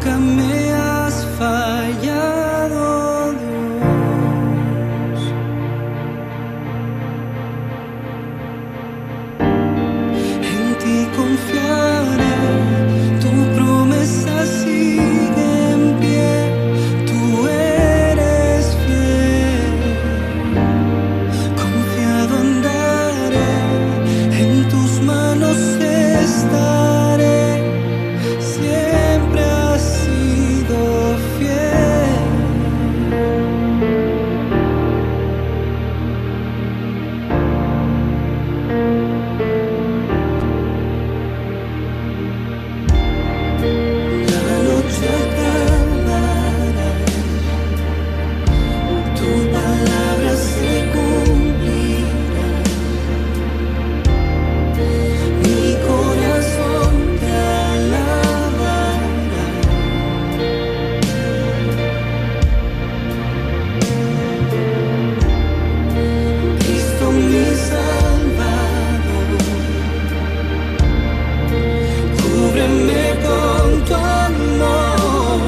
Nunca me has fallado, Dios. En ti confiaré, tu promesa sigue en pie, tú eres fiel. Confiado andaré, en tus manos estaré, siempre has sido fiel. La noche acabará, tu palabra se cumplirá. Mi corazón te alabará. Cristo mi Salvador, cúbreme con tu amor.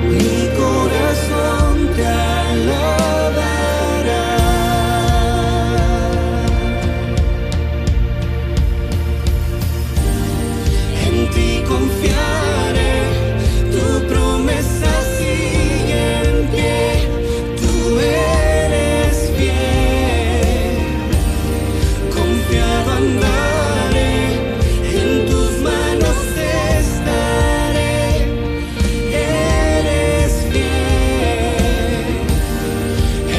Mi corazón te alabará. En ti confiaré, tu promesa sigue en pie, tú eres fiel. Confiado andaré, en tus manos estaré, eres fiel.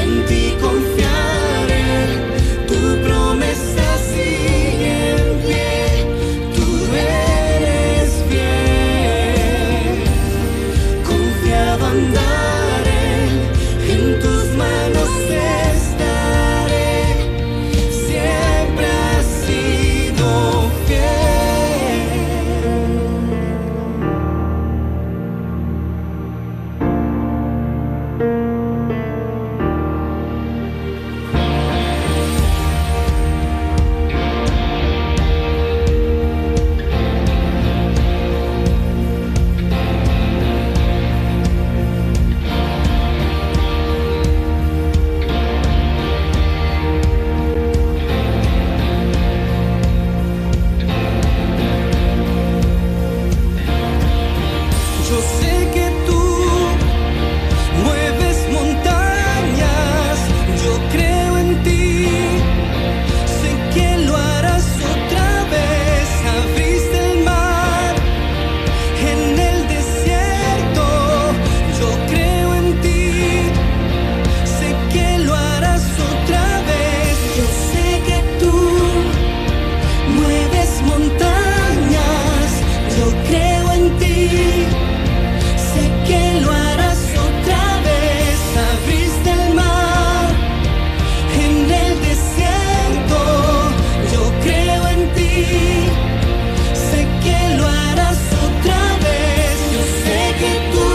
En ti confiaré, tu promesa sigue en pie, tú eres fiel. Confiado andaré, en tus manos estaré, siempre has sido fiel. Yo sé que tú mueves montañas, yo creo en ti, sé que lo harás otra vez. Abriste el mar en el desierto, yo creo en ti, sé que lo harás otra vez. Yo sé que tú mueves montañas, yo creo en ti. Sé que lo harás otra vez. Abriste el mar en el desierto. Yo creo en ti. Sé que lo harás otra vez. Yo sé que tú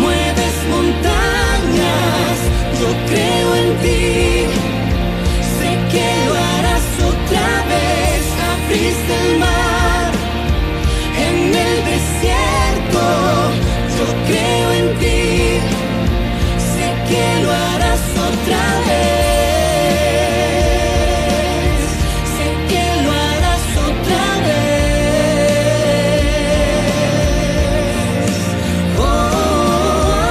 mueves montañas. Yo creo en ti. Sé que lo harás otra vez. Abriste el mar en el desierto. Yo creo en ti, sé que lo harás otra vez. Sé que lo harás otra vez. Oh, oh, oh.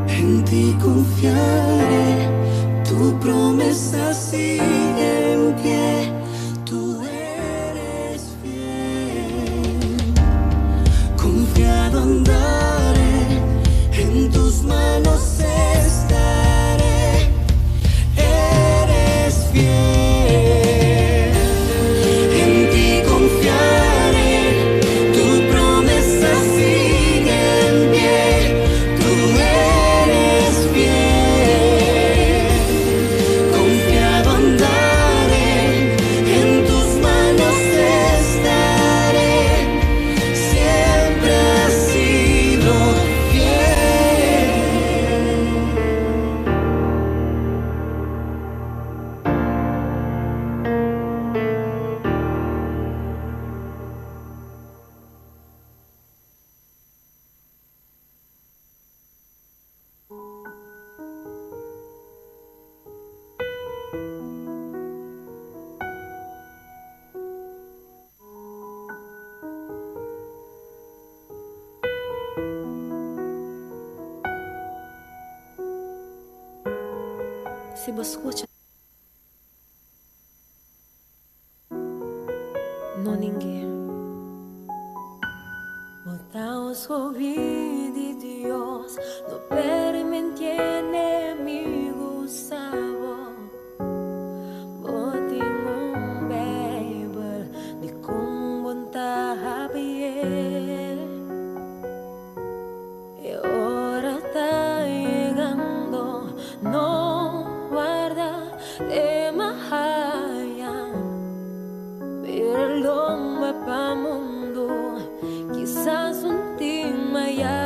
En ti confiaré, tu promesa sigue en pie, tú eres fiel. Confiado andaré, en tus manos estaré, eres fiel. En ti confiaré, tu promesa sigue en pie, tú eres fiel. Confiado andaré, en tus manos estaré, siempre. Si bo skucha. No ningué. Bo ta un skohí di Dios, no permití enemigu usa bo. Bo tin un Beibel dikon bo n' ta habié. E ora ta yegando, no warda te mahaya. Bira lomba pa mundu, kisas un tin maya.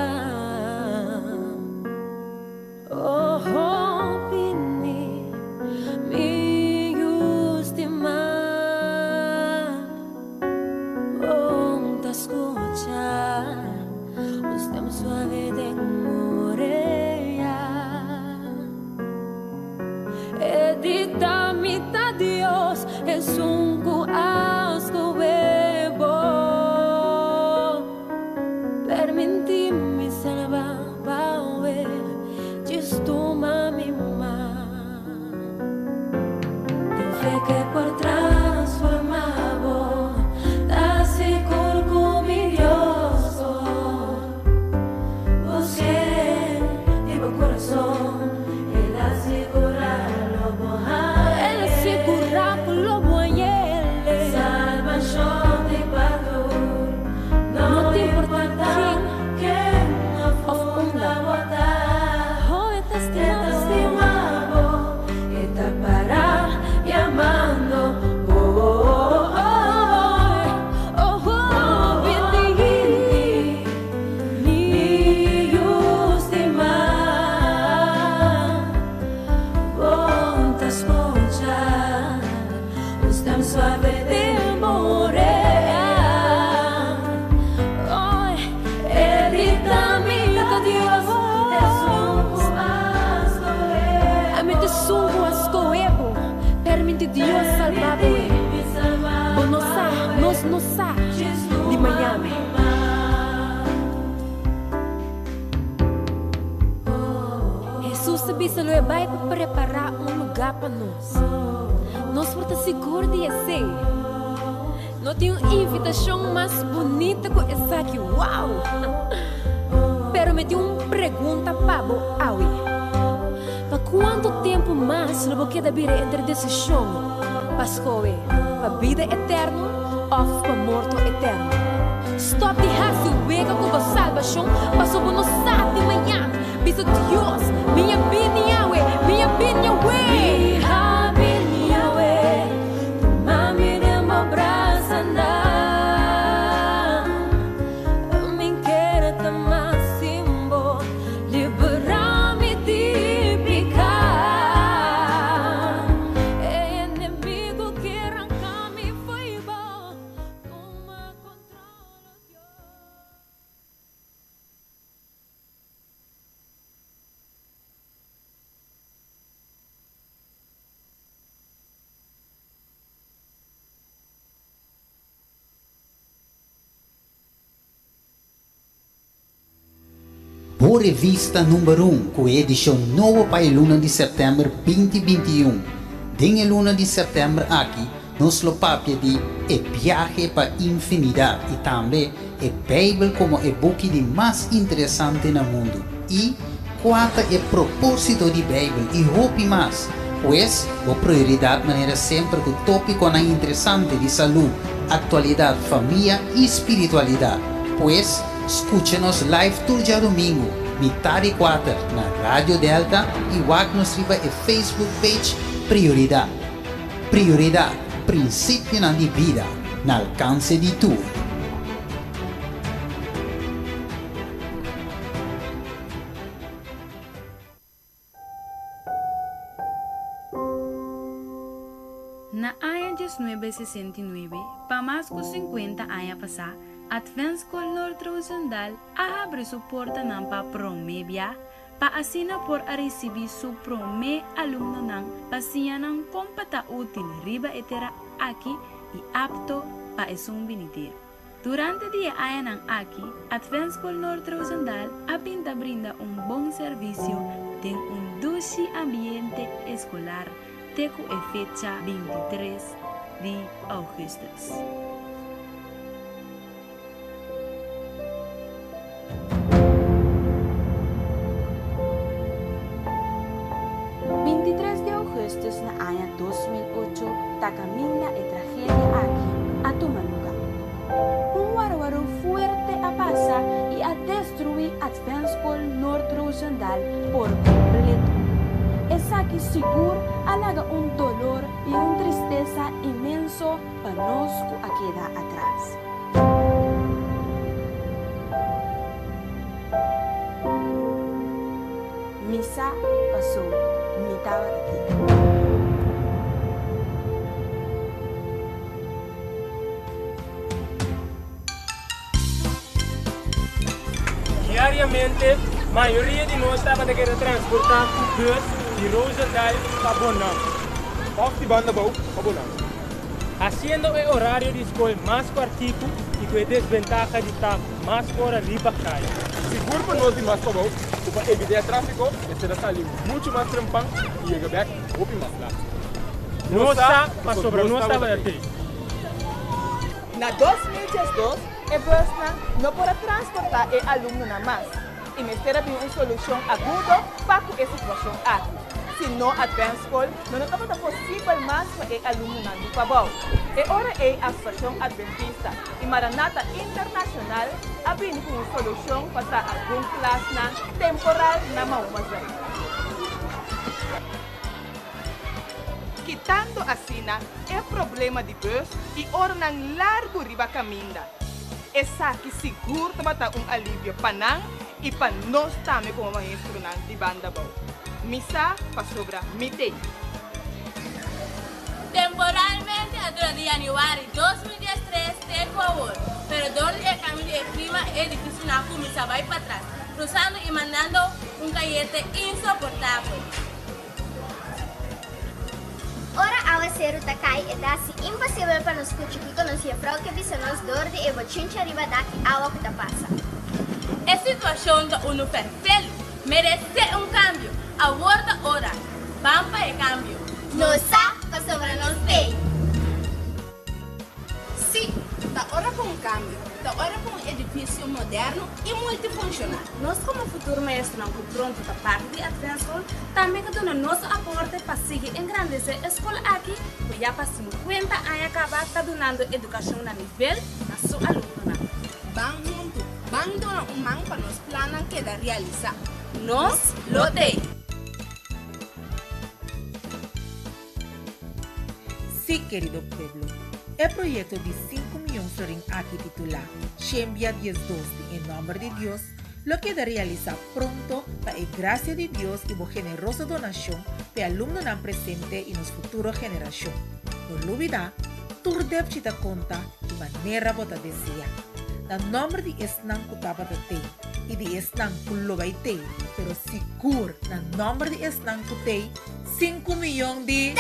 Oh, bini, mi yu stimá. Bon ta skucha un stem suave den orea. E di ta mi ta Dios, esun ku a skohe bo. Permintí mi salba pawe, djis tuma mi man. Tin fe ke por transformá bo, ta sigur ku mi Dios por. Busk'é di bo kurason, El a sigurá lo bo hañ'é. El a sigurá ku lo bo hañ'é. Salbashon di pa tur, No no ta importá importá ken ken òf òf unda unda. bo ta. Oh, e ta E stima ta bo. stima bo, e ta para yamando bo. Oh, oh, Oh, bini, bini, mi mi yu stimá, bo n' ta skucha un stem suave den bo orea. Oh, E di ta mi ta Dios, esun ku a skohe Ami bo. ta esun ku a skohe bo. Permiti Dios salba bo. Permiti mi salba Bo no sa, pawe, nos no sa djis di tuma mañana. mi man. Hesus a bisa lo e bai pa prepará un lugá pa nos. Nos por ta sigur di esei. No tin un invitashon mas bunita ku esaki. Wow! Pero mi tin un pregunta pa bo awe. Pa kuantu tempu mas lo bo keda bira entre desishon pa skohe pa bida eterno òf pa morto eterno? Stòp di hasi wega ku bo salbashon pasobra bo no sa di mañan. Bisa Dios, Mi a bini awe, mi a bini awe! Mi a bini awe, tuma mi den bo brasanan. Mi n' ker ta mas sin bo, liberá mi di piká. E enemigu kier ranka mi fo'i bo, tuma kontrol, o Dios. Bo revista number un ku e edishon nobo pa e luna di sèptèmber 2021. Den e luna di sèptèmber aki nos lo papia di e biahe pa infinidat i tambe e Beibel komo e buki di mas interesante na mundu i kua ta e propósito di Beibel i hopi mas. Pues, bo prioridat manera semper ku tópikonan interesante di salú, aktualidat, famia i spiritualidat. Pues, skucha nos live tur djadumingu, mitar di kuater, na Radio Delta i wak nos riba e Facebook page Prioridat. Prioridat, prinsipionan di bida na alkanse di tur. Na aña 1969, pa mas ku 50 aña pasá, Adventskol Noord Roosendaal a habri su portanan pa promé bia pa asina por a risibí su promé alumnonan pa siña nan kon pa ta útil riba e tera aki i apto pa esun binidero. Durante di e añanan aki, Adventskol Noord Roosendaal a bin ta brinda un bon servisio. den un dushi ambiente eskolar te ku e fecha 23 di ougùstùs. 23 di ougùstùs na aña 2008 ta kaminda e tragedia aki a tuma lugá. Un warwarú fuerte a pasa i a destruí Adventskol Noord Roosendaal por kompleto. Esaki sigur a laga un dolor i un tristesa inmenso pa nos ku a keda atras. Mi sa pasó mi tabata tin. Diariamente, mayoria di nos tabata keda transportá ku bus di Roosendaal pa Bonam. Òf di Banda Bou pa Bonam. Hasiendo e orario di skol mas kòrtiku i ku e desbentaha di ta mas ora riba kaya. Sigur pa nos di mas pabou ku pa evitá e tráfiko mester a sali muchu mas trempan i yega bèk hopi mas lat. Nos sa pasobra nos tabata tei. Na 2012 e busnan no por a transportá e alumnonan mas i mester a bin un solushon agudo pa ku e situashon aki. Si no Advance School no no tabata posibel mas pa e alumnonan di Pabou. E ora ei Asosiashon Adventista i Maranatha Internashonal a bini ku un solushon pa traha algun klasnan temporal na Mahuma Zuid. Kitando asina e problema di bus i oranan largu riba kaminda. Esaki sigur tabata un alivio pa nan i pa nos tambe komo maestronan di Banda Bou. Mi sa pasobra mi t'ei. Temporalmente a dura di yanüari 2013 te ku awor, pero dor di e kambio di e klima e edifisionan a kuminsá bai patras, krusando i mandando un kayente insoportabel. Ora awaseru ta kai e ta hasi imposibel pa nos skucha kiko nos jefrou ke bisa nos dor di e bochincha riba dak i awa ku ta pasa. E situashon ta unu fèrfelu, meresé un kambio, awor ta ora, ban pa e kambio. Nos sa pasobra nos t'ei. Sí, ta ora pa un kambio, ta ora pa un edifisio moderno i multifunshonal. Nos komo futuro maestronan ku pronto ta parti di Advent School tambe ke duna nos aporte pa sigui engrandesé e skol aki ku ya pa 50 aña kaba ta dunando edukashon na nivel na su alumnonan. Ban huntu, ban duna un man pa nos plannan keda realisá. Nos lo t'ei! Sí, kerido pueblo, e proyekto di sinku mion florin aki titulá Shembia 12 di E Nòmber di Dios lo keda realisá pronto pa e grasia di Dios i bo generoso donashon p'e alumnonan presente i nos futuro generashon. No lubidá, tur depchi ta konta di manera bo ta deseá. Na nòmber di esnan ku tabata tei i di esnan ku lo bai tei, pero sigur na nòmber di esnan ku tei, 5 mion di.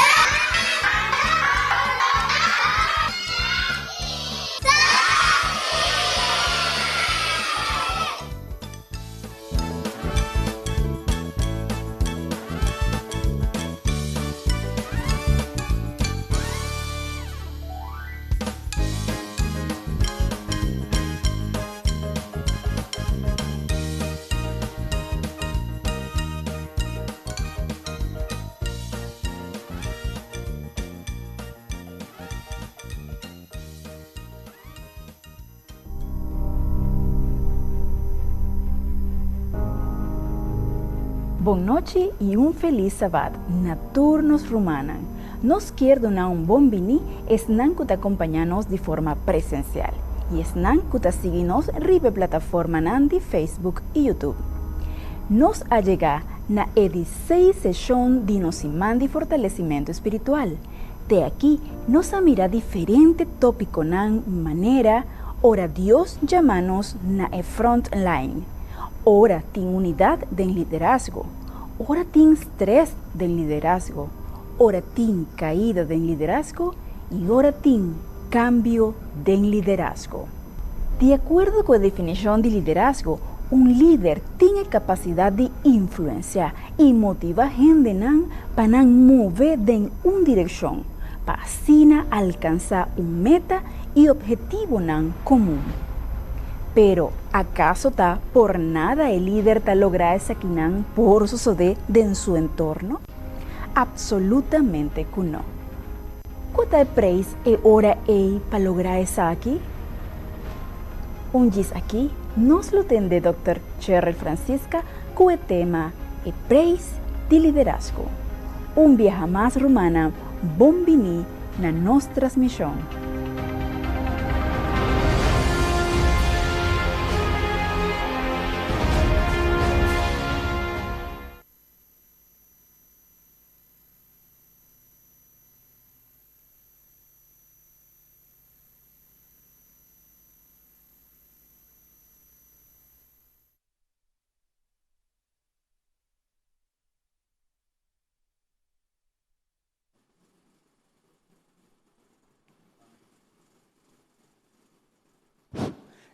Bon nochi i un felis sabat na tur nos rumannan. Nos kier duna un bon bini esnan ku ta kompañá nos di forma presensial i esnan ku ta sigui nos riba e plataformanan di Facebook i YouTube. Nos a yega na e di seis seshon di nos Siman di Fortalesimentu Spiritual. Te aki nos a mira diferente tópikonan manera ora Dios yama nos na e front line, ora tin unidat den liderazgo, ora tin strès den liderazgo, ora tin kaida den liderazgo i ora tin kambio den liderazgo. Di akuerdo ku e definishon di liderazgo, Un lider tin e kapasidat di influensiá i motivá hendenan pa nan move den un direkshon, pa asina alkansá un meta i ophetivonan komun. Pero, akaso ta por nada e lider ta logra esakinan por sosodé den su entorno? Apsolutamente ku no. Ku ta e preis e ora ei pa logra esaki? Un djis aki nos lo tende Dòkter Cheryl Francisca ku e tema E preis di liderazgo. Un biaha mas rumannan bon bini na nos transmishon.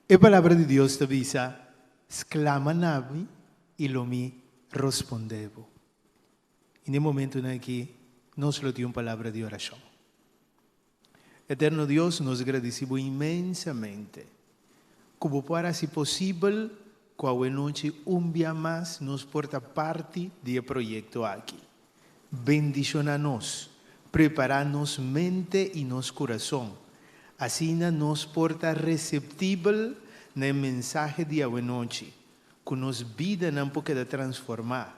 E Palabra di Dios ta bisa, Sklama na mi i lo mi rospondé bo. I na e momentunan akí nos lo tin un palabra di orashon. Eterno Dios, nos gradisí bo inmensamente ku bo por hasi posibel ku awenochi un bia mas nos por ta parti di e proyekto aki. Bendishoná nos, prepará nos mente i nos kurason, asina nos por ta reseptibel na e mensahe di awenochi, ku nos bidanan por keda transformá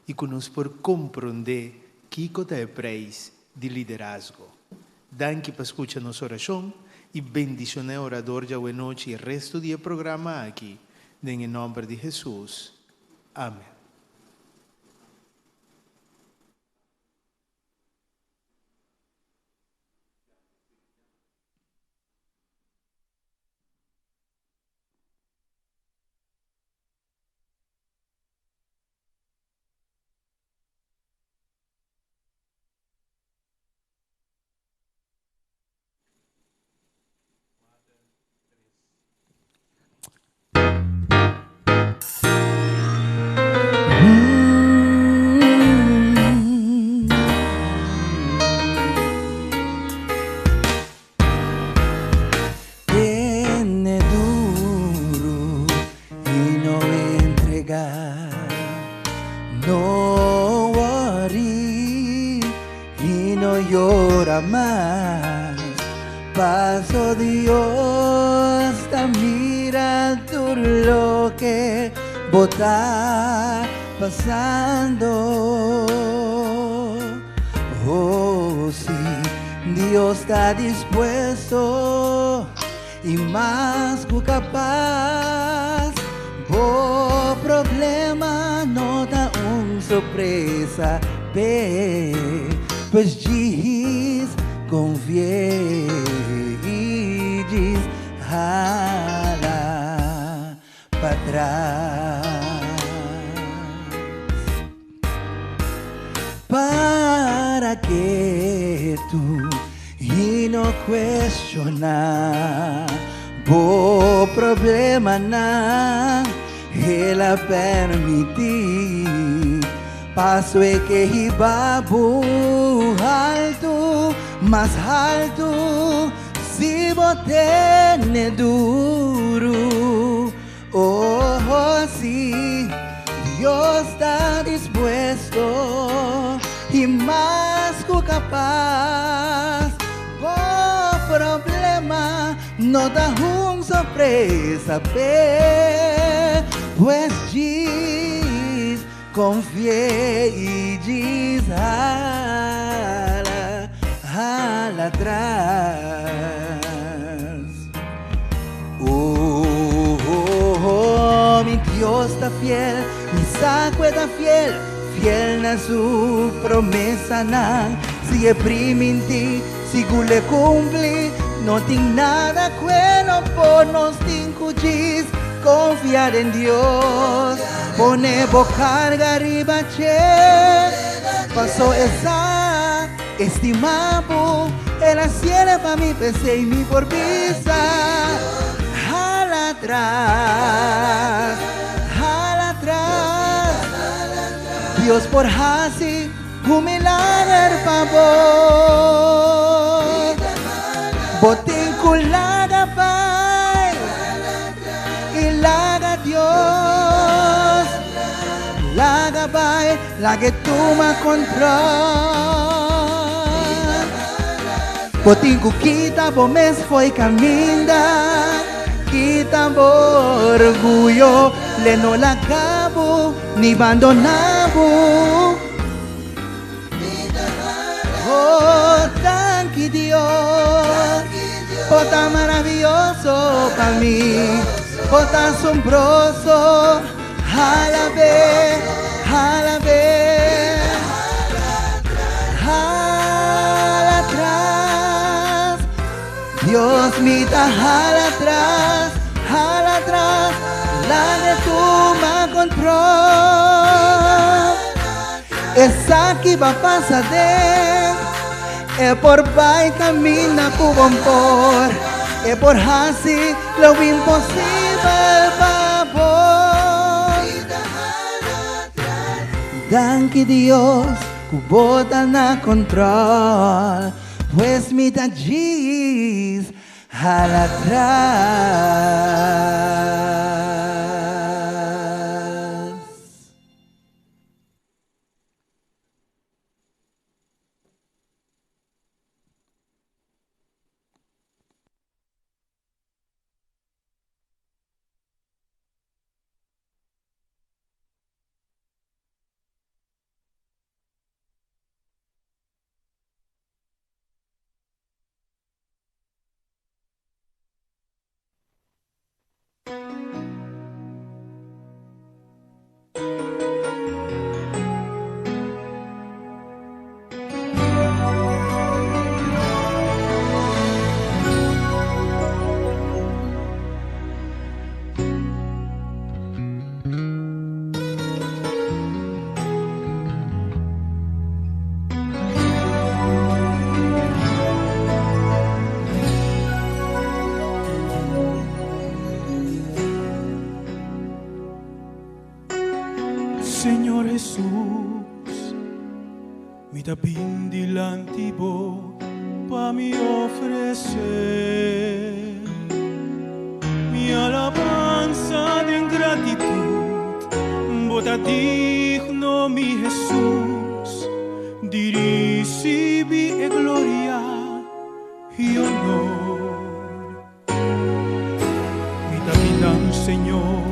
i ku nos por komprondé kiko ta e preis di liderazgo. Danki pa skucha nos orashon i bendishoná e orador djawe nochi i resto di e programa aki den e nòmber di Hesus. Amen. Tene duru i no entregá. No wòri i no yora mas. Paso Dios ta mira tur loke bo ta pasando. Oh, sí, Dios ta dispuesto i mas ku kapas. Bo problema no ta un sorpresa p'e, pues djis konfi'é i djis hala patras. Para ketu i no kuestioná bo problemanan, El a permití paso e ke hiba bo haltu, mas haltu, si bo tene duru. Oh, sí, Dios ta dispuesto i mas ku kapas. Bo problema no ta un sorpresa p'e, pues djis konfi'é i djis hala, hala atras. Oh, oh, oh, mi Dios ta fiel, mi sa ku e ta fiel, fiel na su promesanan. Si e primintí, sigur l'e kumpli, no tin nada ku e no por, nos tin ku djis konfia den Dios. Pone bo karga riba dje, paso e sa. Estima bo, el a siere pa mi p'esei mi por bisa, Hala atras, Dios por hasi un milager pa bo. Bo tin ku laga bai i laga Dios. Laga bai, lag'e tuma control. Bo tin ku kita bo mes fo'i kaminda, kita bo orguyo, l'e no laga bo ni bandona bo. Oh, danki Dios, bo ta maravioso pa mi, bo ta asombroso, halab'é, halab'é. Hala atras, Dios mi ta hala atras, hala atras, laga tuma control. Esaki ba pasa den e por bai caminda cu bon por, e por haci lo imposibel pa bo. Danki Dios cu bo ta na control, pues mi ta djis hala atras. Señor Hesus, mi ta bin dilanti bo pa mi ofresé mi alabansa den gratitud. Bo ta digno, mi Hesus, di risibi e gloria i honor. Mi ta binan, Señor,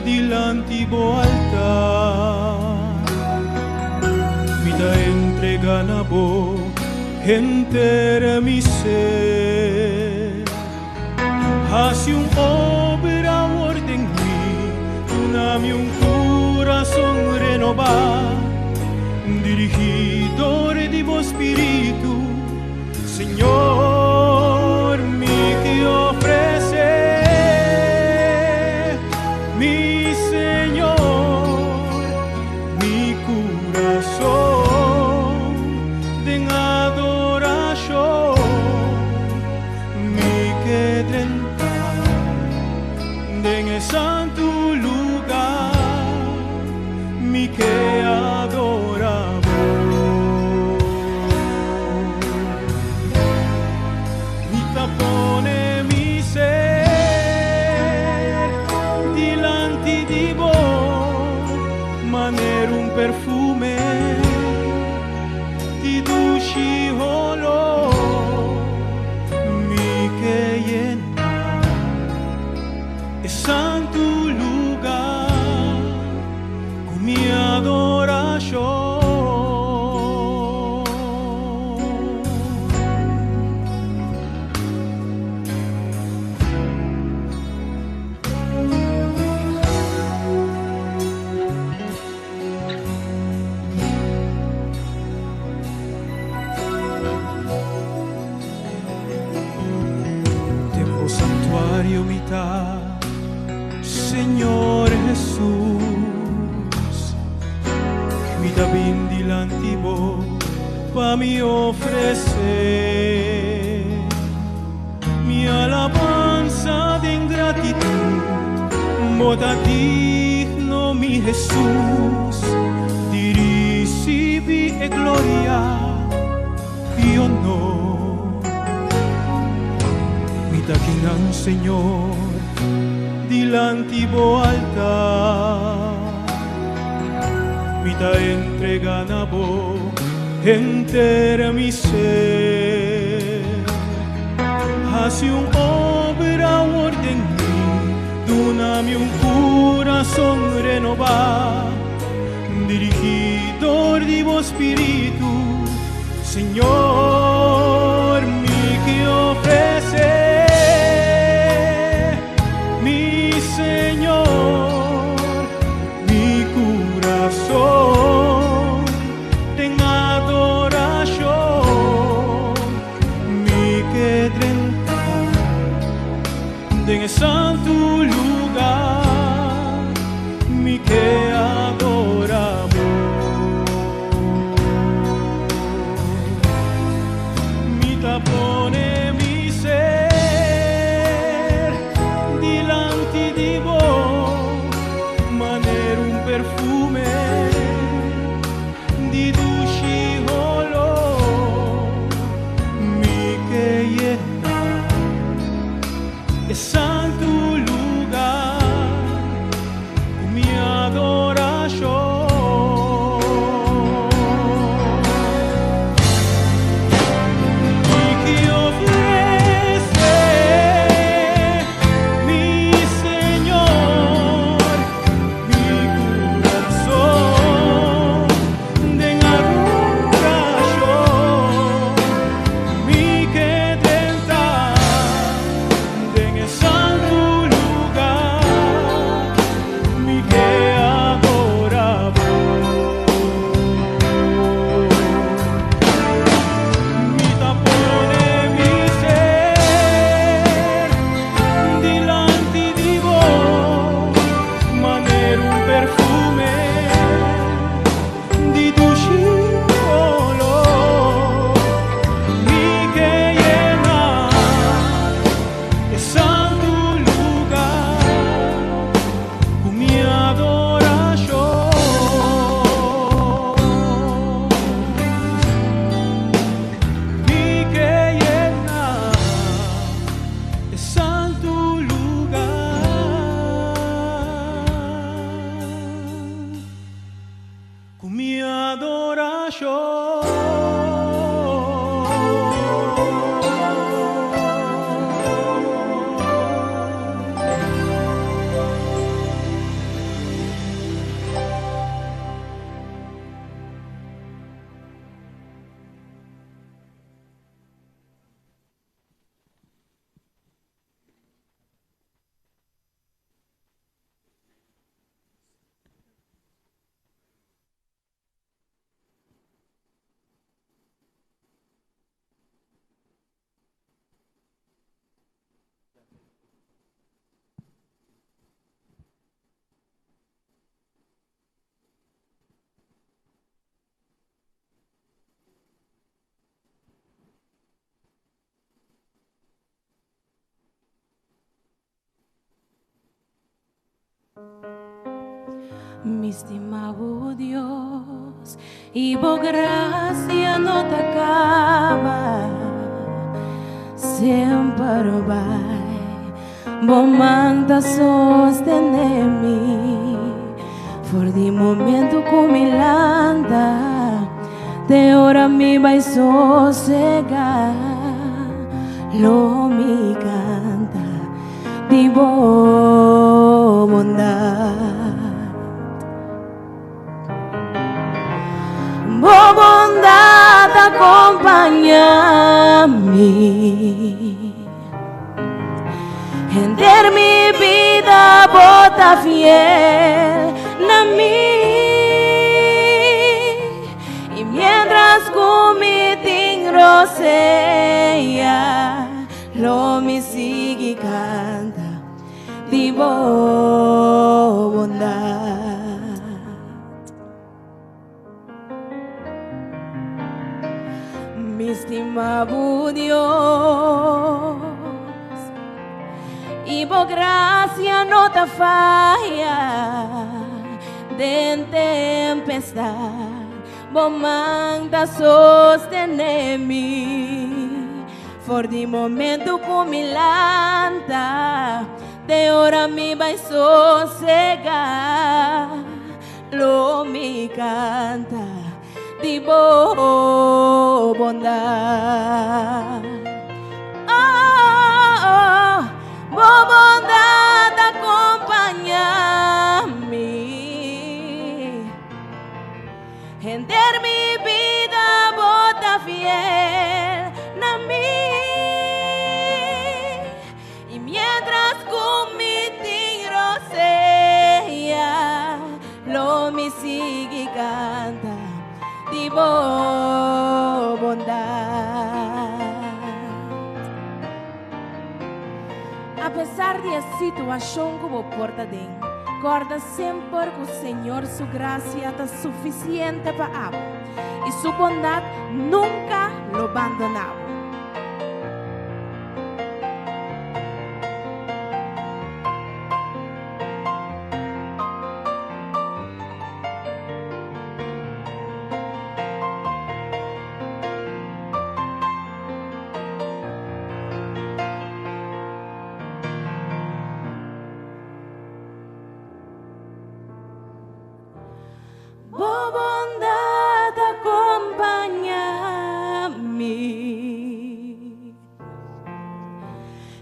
dilanti bo altar. Mi ta entrega na bo henter mi ser. Hasi un obra awor den mi, duna mi un curason renobá, dirigí dor di bo Spiritu. Señor, mi ke ofresé, mi Señor, mi kurason den adorashon, mi ke drenta den e santu lugá, mi ke adorá bo. Mi ta pone mi ser dilanti di bo manera un perfume di dushi holó. Mi ke yena e santu lugá ku mi adorashon. Den bo santuario mi ta, Señor Hesus. Mi ta bin dilanti bo pa mi ofresé mi alabansa den gratitud. Bo ta digno. digno, mi Jesus, di ricibi e gloria y honor. Mi ta akinan, Señor, dilanti bo altar. Mi ta entrega na bo henter mi ser. Haci un obra awor den mi, duna mi un curason renoba, dirigi door di bo Spirito, Señor, mi ke ofrece, mi Señor, mi curason den adoracion, mi ke drenta den e santo lugar, mi ke adora bo. Mi ta pone mi ser dilanti di bo, manera un perfume di dushi holo. Mi ke yena e santo lugar cu mi adoracion. Mi ke ofrece, mi Señor, mi curason den adoracion. Mi ke drenta den e santo lugar, mi ke adora bo. Mi ta pone mi ser dilanti di bo, manera un perfume di dushi holo. Mi ke yena e santo lugar cu mi adoracion. Mi ke yena e santo lugar cu mi adoracion. Mi stimado Dios, y bo gracia no ta caba, semper bai, bo man ta sostene mi, for di momento cu mi lanta, te ora mi bai sosega, lo mi canta di bo bondad. Bo bondad acompaña mi, henter mi bida bo ta fiel na mi, y mientras cu mi tin rosea, lo mi sigui canta di bo bondad. Mi stimado Dios, y bo gracia no ta falla. Den tempestad, bo man ta sostené mi. For di momento ku mi lanta, te ora mi bai sosegá, lo mi kanta di bo bondat. Oh, bo bondat ta kompañá mi. Henter mi bida bo ta fiel na mi. I miéntras ku mi tin rosea, lo mi sigui kanta di bo bondat. Apesar di e situashon ku bo por ta den, kòrda semper ku Señor su grasia ta sufisiente pa abo i su bondat nunka lo bandoná bo. Bo bondat a kompañá mi.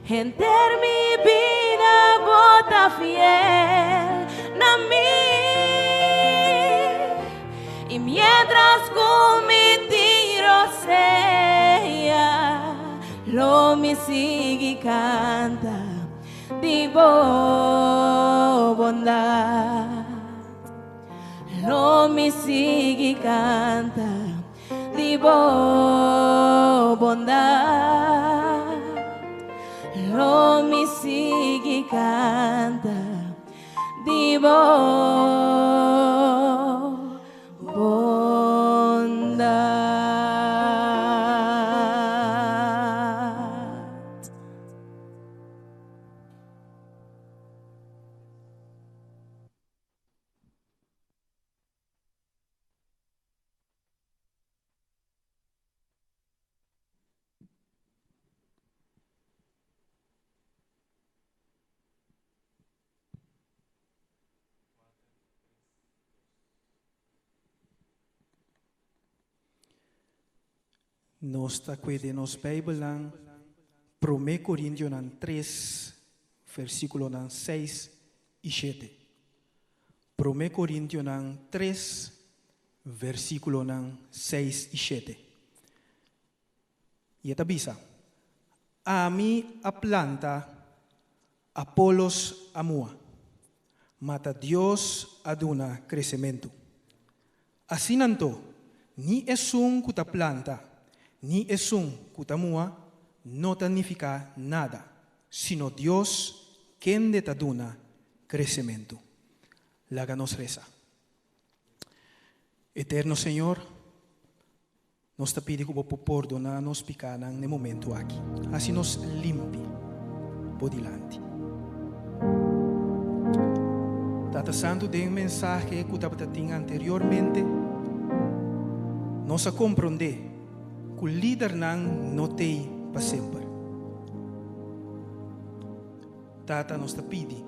Henter mi bida bo ta fiel na mi. I miéntras ku mi tin rosea, lo mi sigui kanta di bo bondat. Lo mi sigui kanta di bo bondat. Lo mi sigui kanta di bo bondat. Nos ta kue den nos Beibelnan Promé Korintionan tres, versíkulonan seis i shete. Promé Korintionan tres, versíkulonan seis i shete. I e ta bisa, Ami a planta, Apolos a mua, ma ta Dios a duna kresementu. Asina anto, ni esun ku ta planta ni esun ku ta mua no ta nifiká nada, sino Dios kende ta duna kresementu. Laga nos resa. Eterno Señor, nos ta pidi ku bo por pordoná nos pikánan n'e momentu aki. Hasi nos limpi bo dilanti. Tata Santu, den mensahe ku tabata tin anteriormente, nos a komprondé ku lidernan no t'ei pa semper. Tata, nos ta pidi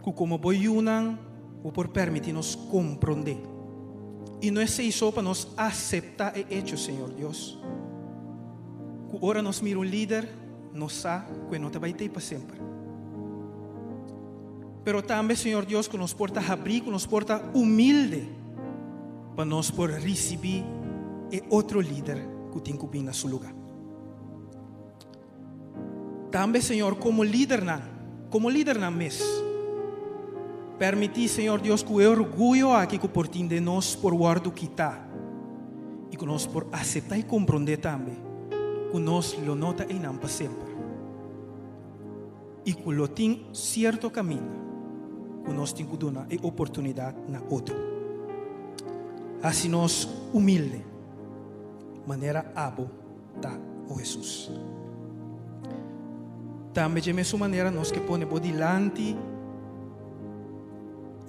ku komo bo yunan bo por permití nos komprondé. I no esei so pa nos aseptá e echo, Señor Dios, ku ora nos mira un lider, nos sa ku e no ta bai t'ei pa semper. Pero tambe, Señor Dios, ku nos por ta habrí, ku nos por ta humilde pa nos por risibí e otro lider ku tin ku bin na su lugá. Tambe, Señor, komo lidernan, komo lidernan mes, permití, Señor Dios, ku e orguyo aki ku por tin den nos por wòrdu kitá i ku nos por aseptá i komprondé tambe ku nos lo no ta einan pa semper i ku lo tin sierto kaminda ku nos tin ku duna e oportunidat na otro. Hasi nos humilde manera abo ta, o Hesus. Tambe dje mesun manera nos ke pone bo dilanti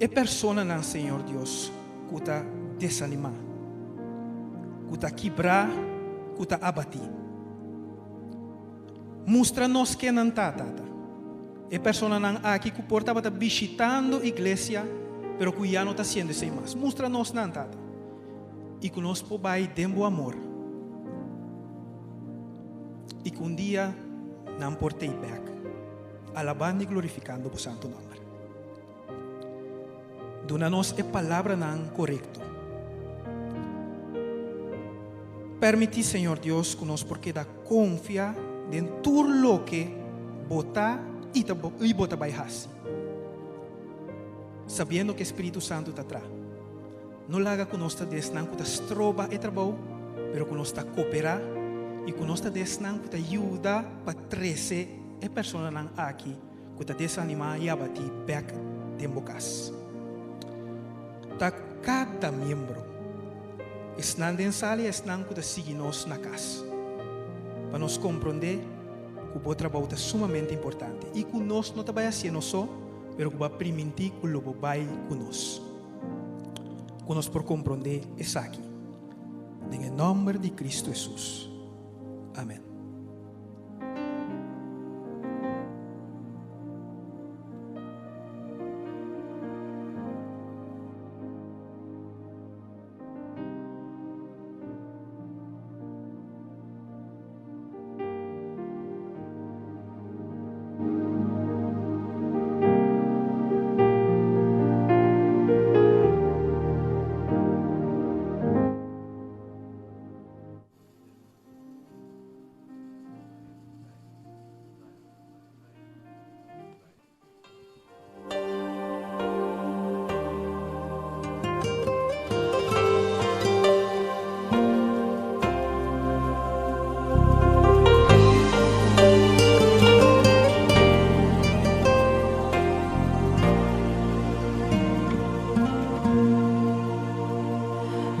E personanan, Señor Dios, ku ta desanimá, ku ta kibrá, ku ta abatí. Mustra nos ken nan ta, Tata. E personanan aki ku por tabata bishitando iglesia, pero ku ya no ta hasiendo esei mas. Mustra nos nan, Tata. I ku nos por bai den bo amor. I ku un dia nan por tei bèk, alabando i glorifikando bo santu nòmber. Duna nos e palabranan korekto. Permití, Señor Dios, ku nos por keda konfia den tur loke Bo ta i ta i Bo ta bai hasi, sabiendo ku e Spiritu Santu ta tra. No laga ku nos ta di esnan ku ta stroba e trabou, pero ku nos ta koperá i ku nos ta di esnan ku ta yuda pa trese e personanan aki ku ta desanimá i abatí bèk den bo kas. Ta kada miembro, esnan den sala i esnan ku ta sigui nos na kas, pa nos komprondé ku bo trabou ta sumamente importante i ku nos no ta bai hasié nos so, pero ku bo a primintí ku lo bo bai ku nos. Ku nos por komprondé esaki. Den e nòmber di Kristu Hesus. Amèn.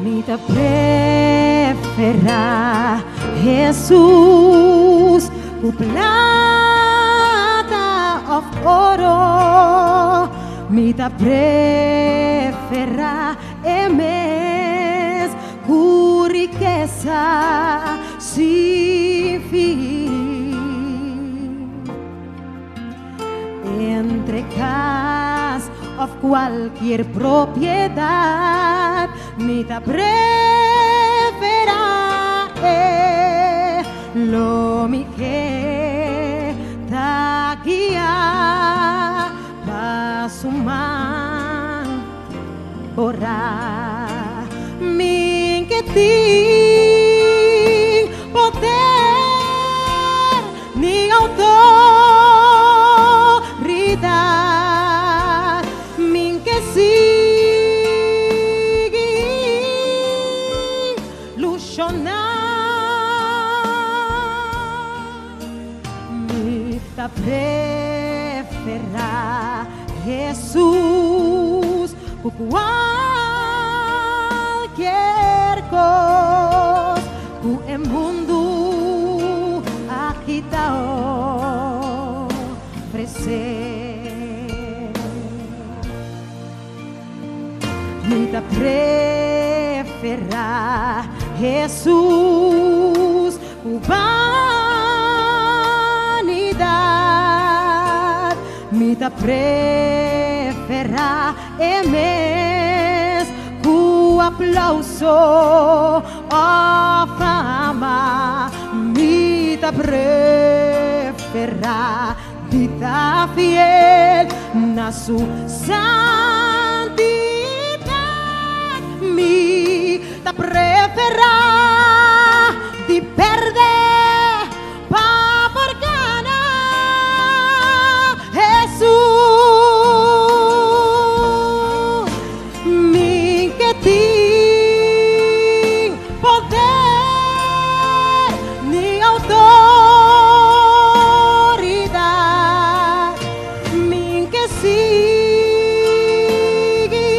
Mi ta preferá Hesus ku plata òf oro. Mi ta preferá e mes ku rikesa sin fin. Entre cas of cualkier propiedad mi ta prefera e lo mi ke ta guia pa su man ora mi ke tin poder ni autoridad min ke sigui lushoná. Mi ta preferá Hesus ku kualkier kos ku e mundu aki ta ofresé. Mi ta preferá Hesus ku banidat. Mi ta preferá e mes ku aplauso òf fama. Mi ta preferá di ta fiel na su santidat. Mi ta preferá di pèrdè pa por gana Hesus. Mi ke tin poder ni outoridat, mi ke sigui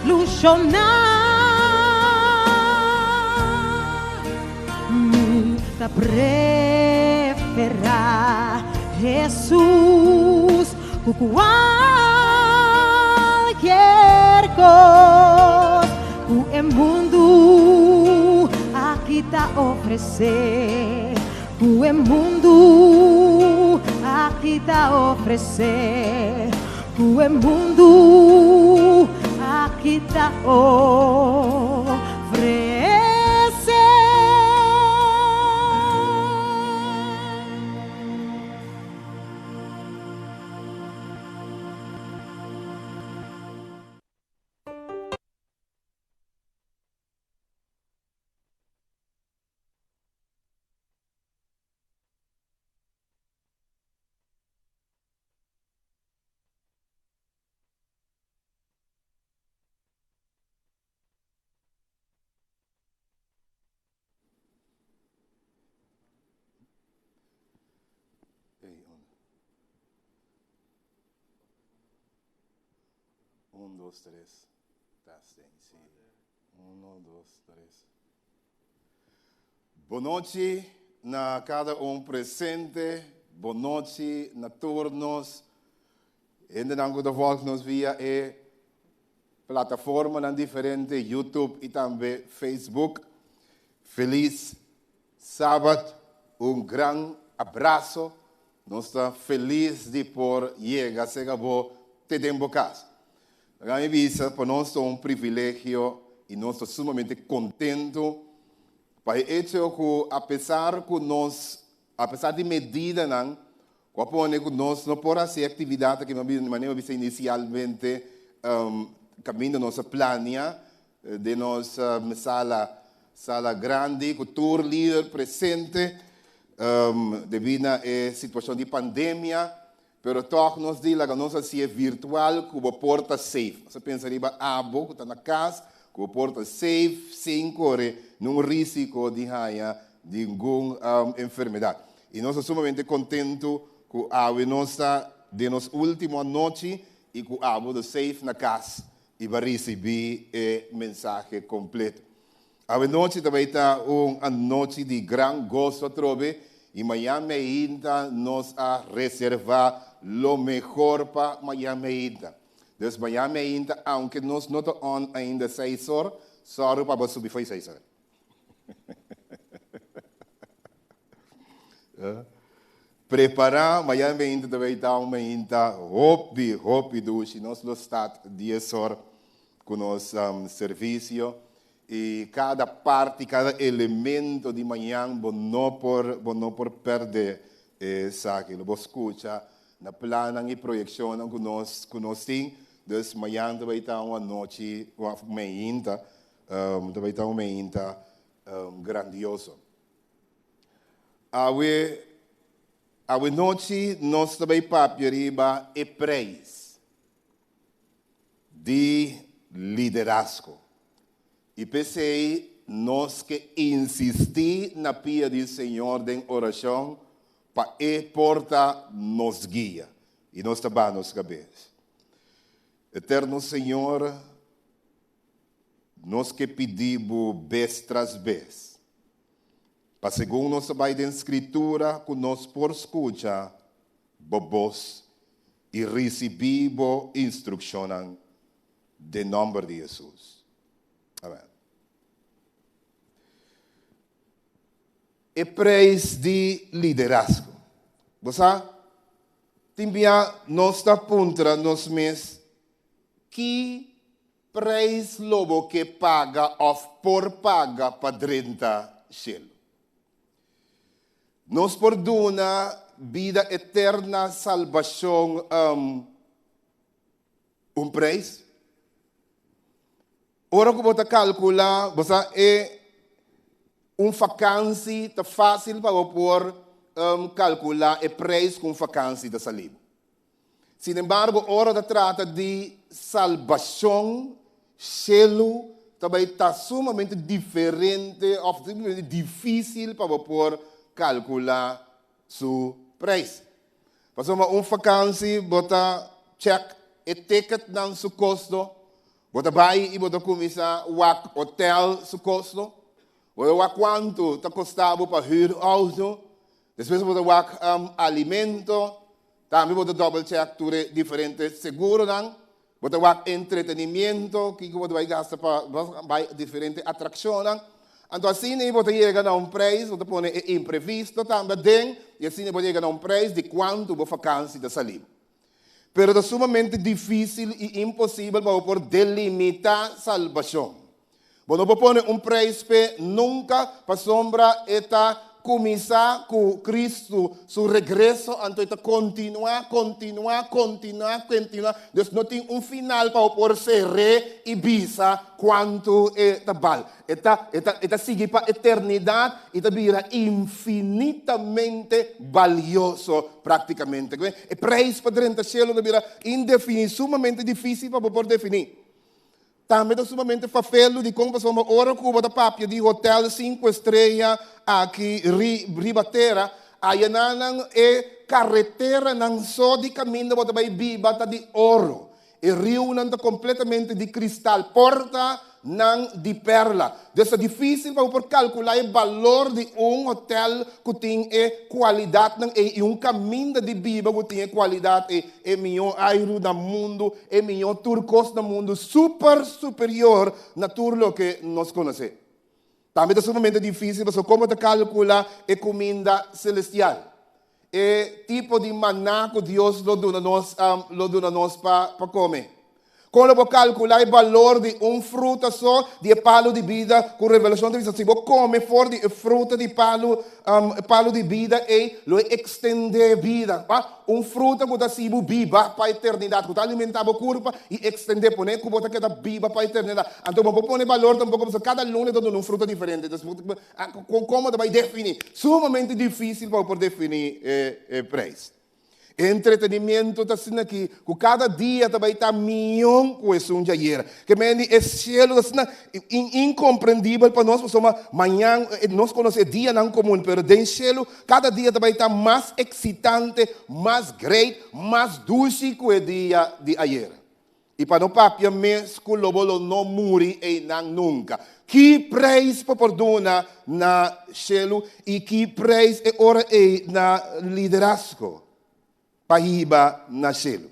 lushoná. Mi ta preferá Hesus ku kualkier. kos ku e mundu aki ta ofresé, ku e mundu aki ta ofresé, ku e mundu aki ta ofresé. Un, dos, tres. Testing, sí. Uno, dos, tres. Bonochi na kada un presente. Bonochi na tur nos hendenan ku ta volg nos via e plataformanan diferente, YouTube i tambe Facebook. Felis Sabat, un gran abraso. Nos ta felis di por yega serka bo te den bo kas. Laga mi bisa, pa nos ta un privilegio i nos ta sumamente kontentu pa e echo ku apesar ku nos, apesar di medidanan ku a pone ku nos no por hasi e aktividat aki manera mi a bisa inisialmente kaminda nos a plania den nos sala sala grandi ku tur lider presente debí na e situashon di pandemia, pero tòg nos di laga nos hasié virtual ku bo por ta safe. Nos a pensa riba abo ku ta na kas ku bo por ta safe sin kore nun risiko di haña ningun enfermedat. I nos ta sumamente kontentu ku awe nos ta den nos último anochi i ku abo ta safe na kas i bo a risibí e mensahe kompleto. Awe nochi ta bai ta un anochi di gran goso atrobe i mañan meinta nos a reservá lo mehor pa mañan meinta. Dus mañan meinta aunke nos no ta on ainda seis or, sòru pa bo subi fo'i seis or. Prepará, mañan meinta ta bai ta un meinta hopi, hopi dushi. Nos lo start dies or ku nos servisio i kada parti, kada elemento di mañan bo no por, bo no por pèrdè esaki. Lo bo skucha na plannan i proyekshonnan ku nos, ku nos tin. Dus mañan ta bai ta un anochi, òf meinta, ta bai ta un meinta grandioso. Awe, awe nochi nos ta bai papia riba e preis di liderazgo. I p'esei nos ke insistí na pia di Señor den orashon pa E por ta nos guia i nos ta baha nos kabes. Eterno Señor, Nos ke pidi bo bes tras bes, pa segun nos ta bai den Skritura ku nos por skucha bo bos i risibí bo instrukshonnan den nòmber di Hesus. Amèn. E preis di liderazgo. Bo sa, tin bia nos ta puntra nos mes ki Preis lo bo ke paga òf por paga pa drenta shelu. Nos por duna bida eterna, salbashon, un preis? Ora ku bo ta kalkulá, bo sa e un fakansi ta fásil pa bo por kalkulá e preis ku un fakansi ta sali bo. Sin embargo, ora ta trata di salbashon, shelu ta bai ta sumamente diferente òf sumamente difísil pa bo por kalkulá su preis. Pasobra un fakansi bo ta chèk e ticketnan su kosto, bo ta bai i bo ta kuminsá wak hotèl su kosto, bo ta wak kuantu ta kosta bo pa hür outo, despues bo ta wak alimento, Tambe bo ta double check tur e diferente seguronan. Bo ta wak entretenimiento, kiko bo ta bai gasta pa bai diferente atraccionnan. Anto asina ei bo ta yega na un prijs, bo ta pone e imprevisto tambe aden, y asina bo ta yega na un prijs di cuanto bo vakantie ta sali. Pero ta sumamente difícil y imposibel pa bo por delimita salbacion. Bo no por pone un prijs p'e nunca, pasobra e ta cuminsa cu Cristo su regreso, anto e ta continua, continua, continua, continua. Dus no tin un final pa bo por cer'é y bisa cuanto e ta bal. E ta, e ta, e ta sigui pa eternidad y ta bira infinitamente balioso practicamente. E prijs pa drenta cielo ta bira indefini, sumamente dificil pa bo por defini. Tambe ta sumamente fafelu dikon pasobra ora ku bo ta papia di hotel sinku estreya aki riba tera, ayananan e kareteranan so di kaminda bo ta bai biba ta di oro. E riunan ta kompletamente di kristal, porta nan di perla. Dus ta difísil pa bo por kalkulá e balor di un hotel ku tin e kualidatnan ei i un kaminda di biba ku tin e kualidat ei. E mihó airu na mundu, e mihó tur kos na mundu, super superior na tur loke nos konosé. Tambe ta sumamente difísil pasobra kon bo ta kalkulá e kuminda selestial? E tipo di maná ku Dios lo duna nos lo duna nos pa kome. Kon lo bo kalkulá e balor di un fruta so di e palu di bida ku Revelashon ta bisa si bo kome for di e fruta di palu e palu di bida ei lo e ekstendé bida? Pa un fruta ku ta hasi bo biba pa eternidat, ku ta alimentá bo kurpa i ekstendé, pone ku bo ta keda biba pa eternidat. Anto bo por pone balor tampoko pasobra kada luna e ta duna un fruta diferente. Entonces kon bo ta bai definí? Sumamente difísil pa bo por definí e preis. E entretenimiento ta asina aki ku kada dia ta bai ta mion ku esun djayer. Ke men di e cielo ta asina inkomprendibel pa nos pasobra mañan nos konosé e dianan komun pero den cielo kada dia ta bai ta mas eksitante, mas great, mas dushi ku e dia di ayer. I pa no papia mes ku lo bo lo no muri einan nunka. Ki preis bo por duna na shelu i ki preis e ora ei na liderazgo pa hiba na shelu?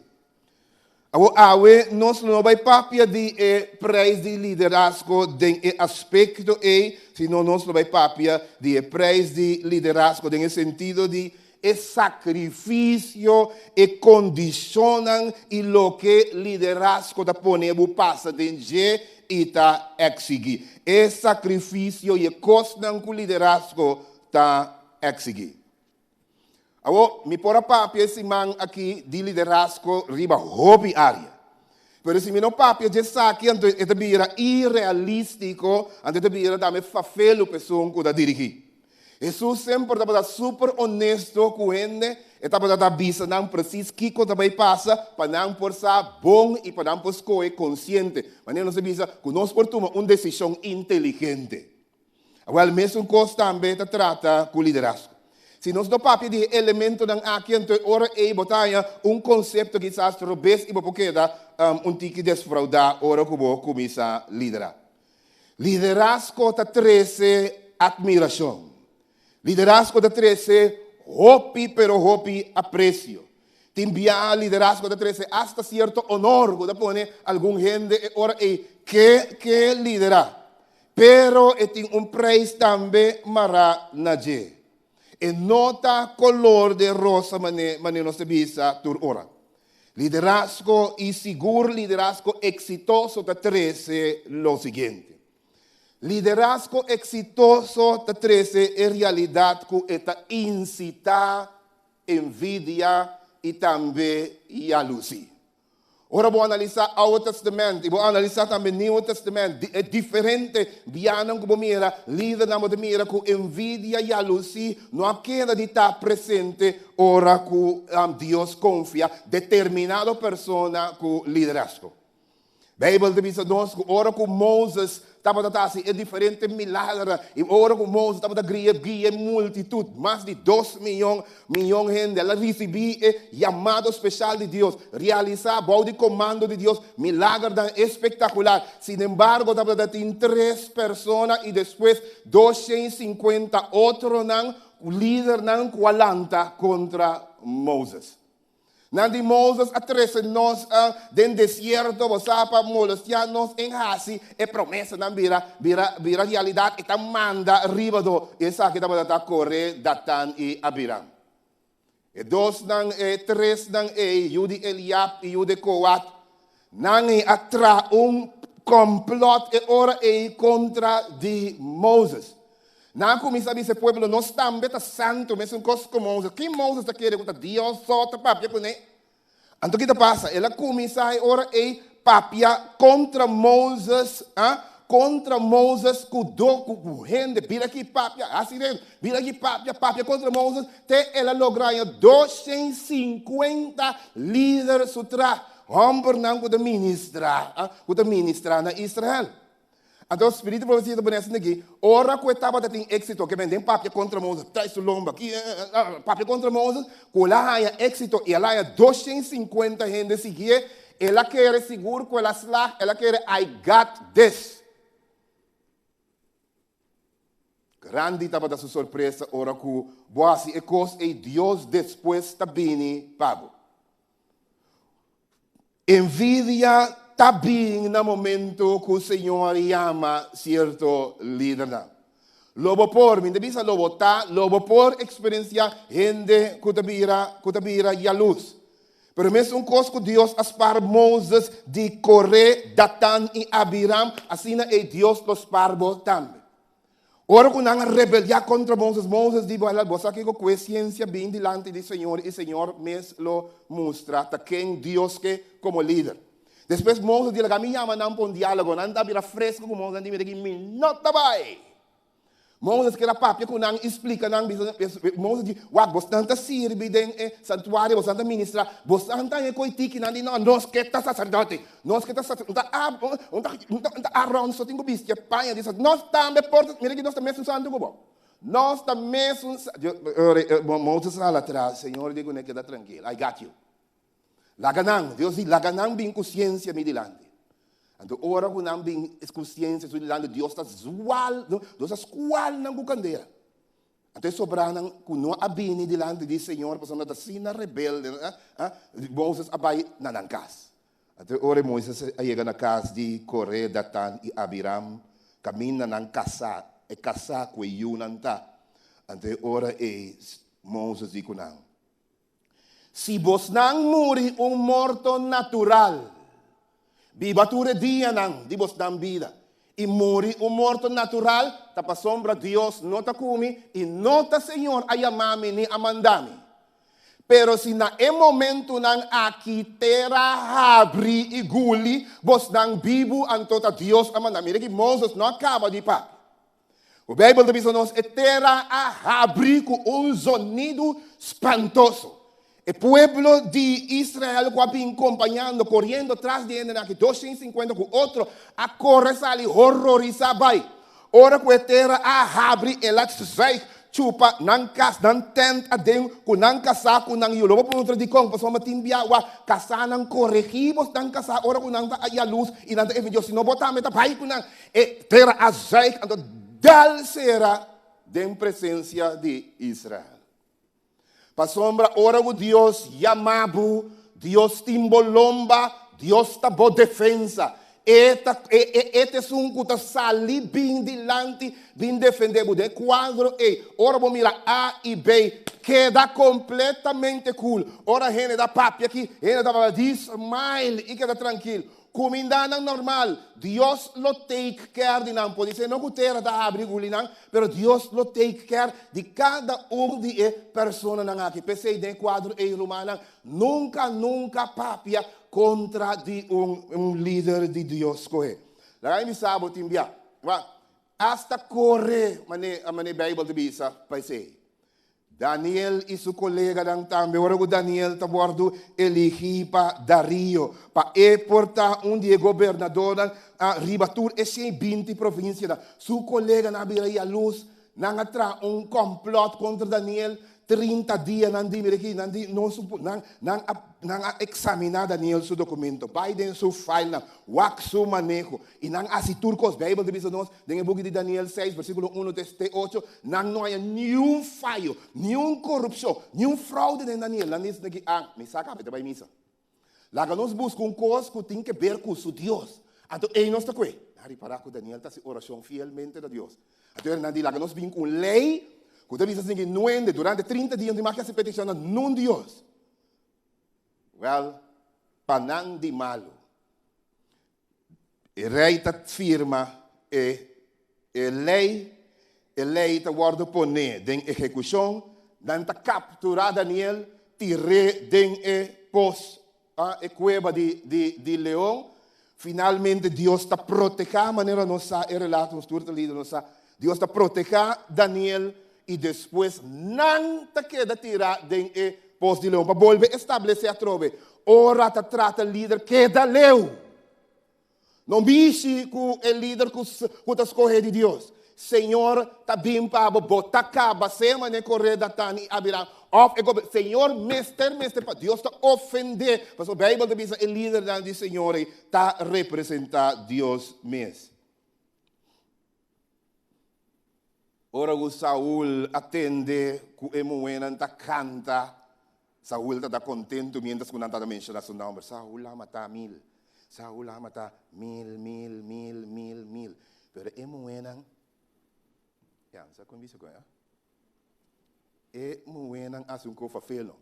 Awor awe nos lo no bai papia di e preis di liderazgo den e aspekto ei, sino nos lo bai papia di e preis di liderazgo den e sentido di E sakrifisio, e kondishonnan i loke liderazgo ta pone bo pasa den dje i ta eksigí. E sakrifisio i e kosnan ku liderazgo ta eksigí. Awor, mi por a papia e siman akí di liderazgo riba hopi área. Pero si mi no papia dje esaki, anto e ta bira irealístiko, anto e ta bira tambe fafelu pa esun ku ta dirigí. Hesus semper tabata super honesto ku hende, e tabata ta bisa nan presis kiko ta bai pasa pa nan por sa bon i pa nan por skohe konsiente. Manera nos a bisa ku nos por tuma un desishon inteligente. Awèl, mesun kos tambe ta trata ku liderazgo. Si nos no papia di e elementonan aki, anto e ora ei bo ta haña un konsepto kisas robes i bo por keda un tiki desfraudá ora ku bo kuminsá liderá. Liderazgo ta trese admiracion. Liderazgo ta trese hopi pero hopi aprecio. Tin biaha liderazgo ta trese hasta cierto honor cu ta pone algun hende e ora ey ke ke lidera. Pero e tin un prijs tambe mara na dje. E no ta color de rosa mane mane nos ta bisa tur ora. Liderazgo y sigur liderazgo exitoso ta trece lo siguiente. Liderazgo exitoso ta trece e realidad cu e ta incita envidia y tambe yaluzi. Ora bo analisá Oude Testament i bo analisá tambe Nieuwe Testament, e diferente bianan ku bo mira, lidernan bo ta mira ku envidia, yalusí no a keda di ta presente ora ku Dios konfia determinado persona ku liderazgo. Beibel ta bisa nos ku ora ku Moses tabata ta hasi e diferente milagernan i ora ku Moses tabata guia guia e multitut, mas di dos miyon miyon hende, el a risibí e yamado speshal di Dios, realisá bou di komando di Dios milagernan espektakular. Sinembargo, tabata tin tres persona i despues 250 otronan, lidernan ku a lanta kontra Moses. Nan di Moses a trese nos den desierto, bo sa, pa molestiá nos en hasi e promesanan bira, bira, bira realidat. E ta manda riba do. Esaki tabata ta Koré, Datan i Abiram. E dosnan, e tresnan ei, yu di Eliab i yu di Koat, nan ei a traha un kòmplòt e ora ei kontra di Moses. Nan a kuminsá bisa e pueblo, Nos tambe ta santu, mesun kos ku Moses. Kin Moses ta kere ku ta Dios so ta papia kuné? Anto ki ta pasa? El a kuminsá e ora ei papia kontra Moses, a kontra Moses ku do ku ku hende. Bira aki papia, hasi rei, bira aki papia, papia kontra Moses, te el a logra haña 250 lider su tra, hòmbernan ku ta ministrá, a ku ta ministrá na Israel. Anto spiritu profesia ta pone asina aki, ora ku e tabata tin éksito, ke men den papia kontra Moses, trai su lomba aki, papia kontra Moses, ku el a haña éksito i el a haña 250 hende siguié, el a kere sigur ku el a slag, el a kere I got this. Grandi tabata su sorpresa ora ku bo hasi e kos ei, Dios despues ta bini pa bo. Envidia ta bin na momento ku Señor yama sierto lidernan. Lo bo por, mi ta bisa lo bo ta, lo bo por eksperensiá hende ku ta bira, ku ta bira yalus. Pero mesun kos ku Dios a spar Moses di Koré, Datan i Abiram, asina ei Dios lo spar bo tambe. Ora ku nan a rebeldiá kontra Moses, Moses di, Bo sa kiko? Ku e siensia bin dilanti di Señor, i Señor mes lo mustra ta ken Dios ke komo lider. Despues Moses di, Laga mi yama nan pa un diálogo. Nan ta bira fresku ku Moses, nan di, Mira aki, mi no ta bai! Moses keda papia ku nan i splika nan, bisa, Moses di, Wak, bosnan ta sirbi den e santuario, bosnan ta ministrá, bosnan ta haña koi tiki. Nan di, No, nos ke ta saserdote. Nos ke ta saserdote, un ta, un ta, un ta Aron so tin ku bisti e paña di saserdote. Nos tambe por ta, mira aki, nos ta mesun santu ku bo. Nos ta mesun sa, Moses a hala atras, Señor di kuné, keda trankil, I got you. Laga nan, Dios di, laga nan bin ku siensia mi dilanti. Anto ora ku nan bin ku siensia su dilanti, Dios ta zwal, Dios ta skual nan ku kandela. Anto e sobranan ku no a bini dilanti di Señor pasobra nan ta asina rebelde, Moses a bai na nan kas. Anto ora e Moises a yega na kas di Koré, Datan i Abiram, kaminda nan kasá, e kasá ku e yunan ta. Anto e ora ei Moses di ku nan, Si bosnan muri un morto natural, biba tur e dianan di bosnan bida, i muri un morto natural, ta pasobra Dios no ta ku mi i no ta Señor a yama mi ni a manda mi. Pero si na e momentunan aki tera habri i guli bosnan bibu, anto ta Dios a manda mi. Mira ki Moses no a kaba di papia. O Bijbel ta bisa nos e tera a habri ku un zonidu spantoso. E pueblo di Israel ku a bin kompañando, koriendo tras di hendenan aki, 250 ku otro, a kore sali hororisá bai. Ora ku e tera a habri, el a zuig chupa nan kas, nan tènt aden ku nan kasá ku nan yu. Lo bo puntra dikon? Pasobra tin bia wak kasánan koregí bos nan kasá ora ku nan ta yalus i nan ta envidioso. Si no bo tambe ta bai ku nan. E tera a zuig anto dal sera den presencia di Israel. Pasobra ora ku Dios yama bo, Dios tin bo lomba, Dios ta bo defensa. E ta e e e ta esun ku ta sali bin dilanti bin defende bo. Den e kuadro ei, ora bo mira A i B, keda kompletamente cool. Ora hende ta papia aki, hende ta papia di smile i keda trankil. Kumindanan normal, Dios lo take care di nan. Podisé no ku tera ta habri guli nan, pero Dios lo take care di kada un di e personanan aki. P'esei den e kuadro ei, rumannan, nunka, nunka papia kontra di un un lider di Dios skohe. Laga mi bisa bo tin bia, hasta kore, mane mane Beibel ta bisa pa esei. Daniel i su koleganan tambe. Ora ku Daniel ta wòrdu eligí pa Dario pa e por ta un di e gobernadornan riba tur e 120 provinsianan, su koleganan a bira yalus. Nan a traha un kòmplòt kontra Daniel. 30 dia nan di, mira aki, nan di, nos, nan, nan a, nan a examiná Daniel su documento, bai den su filenan, wak su maneho, i nan a hasi tur kos. Bijbel ta bisa nos den e buki di Daniel 6, versíkulo 1 te te 8, nan no haña niun fayo, niun korupshon, niun fraude den Daniel. Nan di esaki, ah, mi sa kaba e ta bai misa. Laga nos buska un kos ku tin ke ber ku su Dios. Anto ei nos ta kue. Nan a ripará ku Daniel ta hasi orashon fielmente na Dios. Anto e nan di, Laga nos bin ku un lei ku ta bisa asin ku nuende durante 30 dia no tin mas ke hasi petishon na nun Dios. Wèl, pa nan di malu. E rei ta firma e e lei, e lei ta wòrdu poné den ehekushon, nan ta kapturá Daniel, tir'é den e pos, e kueba di di di leon. Finalmente Dios ta protehá, manera nos sa e relato, nos tur ta lida, nos sa, Dios ta protehá Daniel i despues nan ta keda tirá den e pos di leon pa bolbe establesé atrobe. Ora ta trata lider, keda leu. No mishi ku e lider ku ku ta skohé di Dios. Señor ta bin pa bo, bo ta kaba sea manera Koré, Datan i Abiram òf e gober. Señor mester mester pa Dios ta ofendé, pasobra Beibel ta bisa e lidernan di Señor ei ta representá Dios mes. Ora ku Saul a tende ku e muhénan ta kanta, Saul tabata kontentu miéntras ku nan tabata menshoná su nòmber, Saul a matá mil, Saul a matá mil, mil, mil, mil, mil. Pero e muhénan, ya, no sa kon bisa ku e, e muhénan a hasi un kos fafelo.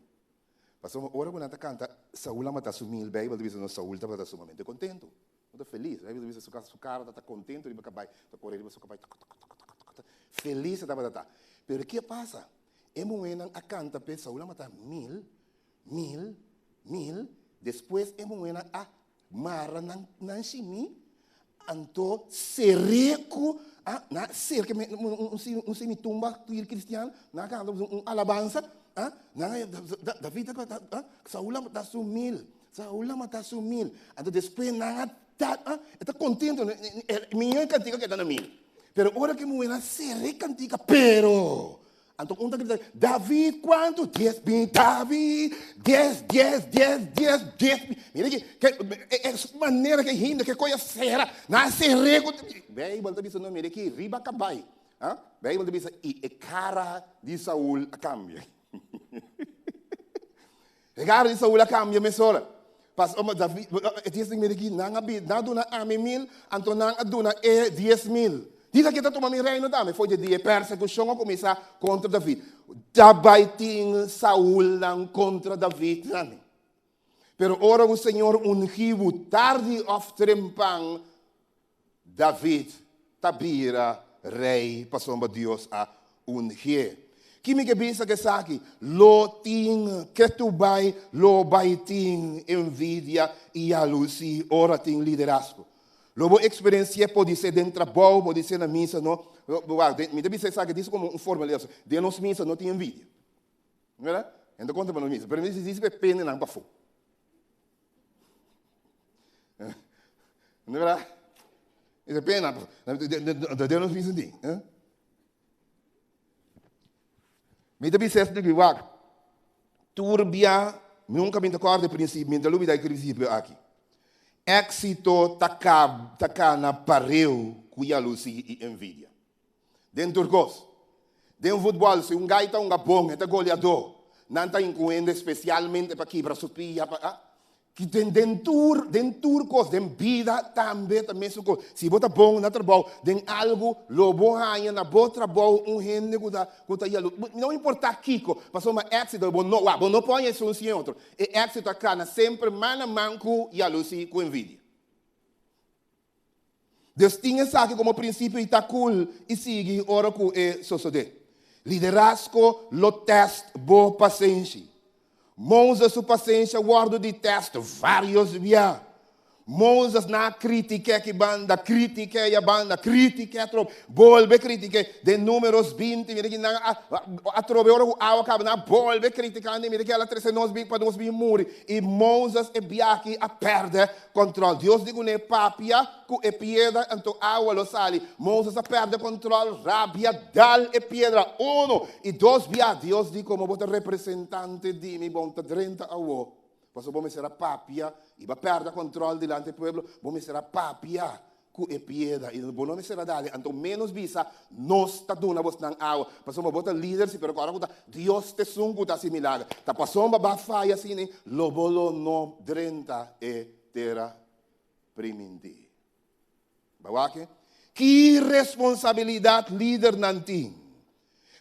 Pasobra ora ku nan ta kanta, Saul a matá su mil, Beibel ta bisa nos Saul tabata sumamente kontentu. No ta felis. Bijbel ta bisa su su cara ta contento riba cabai, ta core riba su cabai, tok, tok, tok, tok, tok, tok. Felis e tabata ta. Pero ke pasa? E muhénan a canta p'e, Saul a mata mil, mil, mil. Despues e muhénan a mara nan, nan shimí, anto ser'é ku, ah, nan a serka me, un, un, un, un semitumba cristian, nan a canta un alabansa, ah, nan a, David a, ah, Saul a mata su mil. Saul a mata su mil. Anto despues nan a ta, ah, e ta contento. Mi e cantica keda na mil. Pero ora que muhe nan cera e cantica, pero. Anto un ta grita, David, cuanto? 10.000, David, dies, dies, dies, dies, 10.000. Mira ki, ke, e, e manera ke hende ke koya cera, nan a cer'é ku, Bijbel ta bisa no, mira ki, riba cabai. Ah, Bijbel ta bisa, i e cara di Saul a cambia. E cara di Saul a cambia mesora. Pasobra David, e dies mira aki, nan a bi, nan a duna ami mil, anto nan a duna e 10.000. Dice ki ta tuma mi reino tambe. Foi de dia e persecucion a cuminsa contra David. Ta bai tin Saulnan contra David tambe. Pero ora cu Señor ungi bo tardi of trempan, David ta bira rei pasobra Dios a ungié. Ki mi ke bisa ku esaki? Lo tin ketu bai, lo bai tin envidia i yalusí ora tin liderazgo. Lo bo eksperensi'é podisé den trabou, podisé na misa, no. Mi ta bisa esaki disa komo un formalidad. Den nos misa no tin envidia. Verdad? Nan ta konta pa nos misa, pero mi ta bisa disa pa e pendenan pafó. No verdad? Esa pena, de nos bisa di. Mi ta bisa esto di wak. Turbia, nunca mi ta corda e principio, mi ta lubida e principio aki. Éxito ta ka, ta kana pareu ku jalusi i envidia. Den tur kos. Den futbòl, si un gai ta hunga bon, e ta goleadó, nan ta inkuende spesialmente pa kibra su pia, pa, ah. Ki den, den tur, den tur kos, den bida tambe ta mesun kos. Si bo ta bon na trabou, den algu, lo bo haña na bo trabou un hende ku ta, ku ta yalu. No importá kiko, pasobra éksito bo no, wak, bo no por haña esun sin e otro. E éksito a kana semper man a man ku yalusí, ku envidia. Dios tin esaki komo prinsipio i ta kul i sigui ora ku e sosodé. Liderazgo lo tèst bo pasenshi. Moses su pasenshi a wòrdu di tèst vários bia. Moses na kritiké ki banda, kritiké ya banda, kritiké atrobe, bolbe kritiké. Den Números 20, mira ki nan a, atrobe ora ku awa kaba, nan a bolbe kritiká, mira ki el a trese nos bin pa nos bin muri. I Moses e biaha aki a pèrdè kòntròl. Dios di kuné, Papia ku e piedra, anto awa lo sali. Moses a pèrdè kòntròl, rabia dal e piedra unu i dos biaha. Dios di, Komo bo ta representante di mi, bon ta drenta awó. Pasobra bo mester a papia i bo a pèrdè kòntròl dilanti e pueblo, bo mester a papia ku e piedra i bo no mester a dale. Anto ménos bisa, Nos ta duna bosnan awa, pasobra bo ta lider si, pero ku ora ku ta Dios ta esun ku ta hasi milager. Ta pasobra bo a faya asina, lo bo lo no drenta e tera primintí. Bo wak? Ki responsabilidat lidernan tin?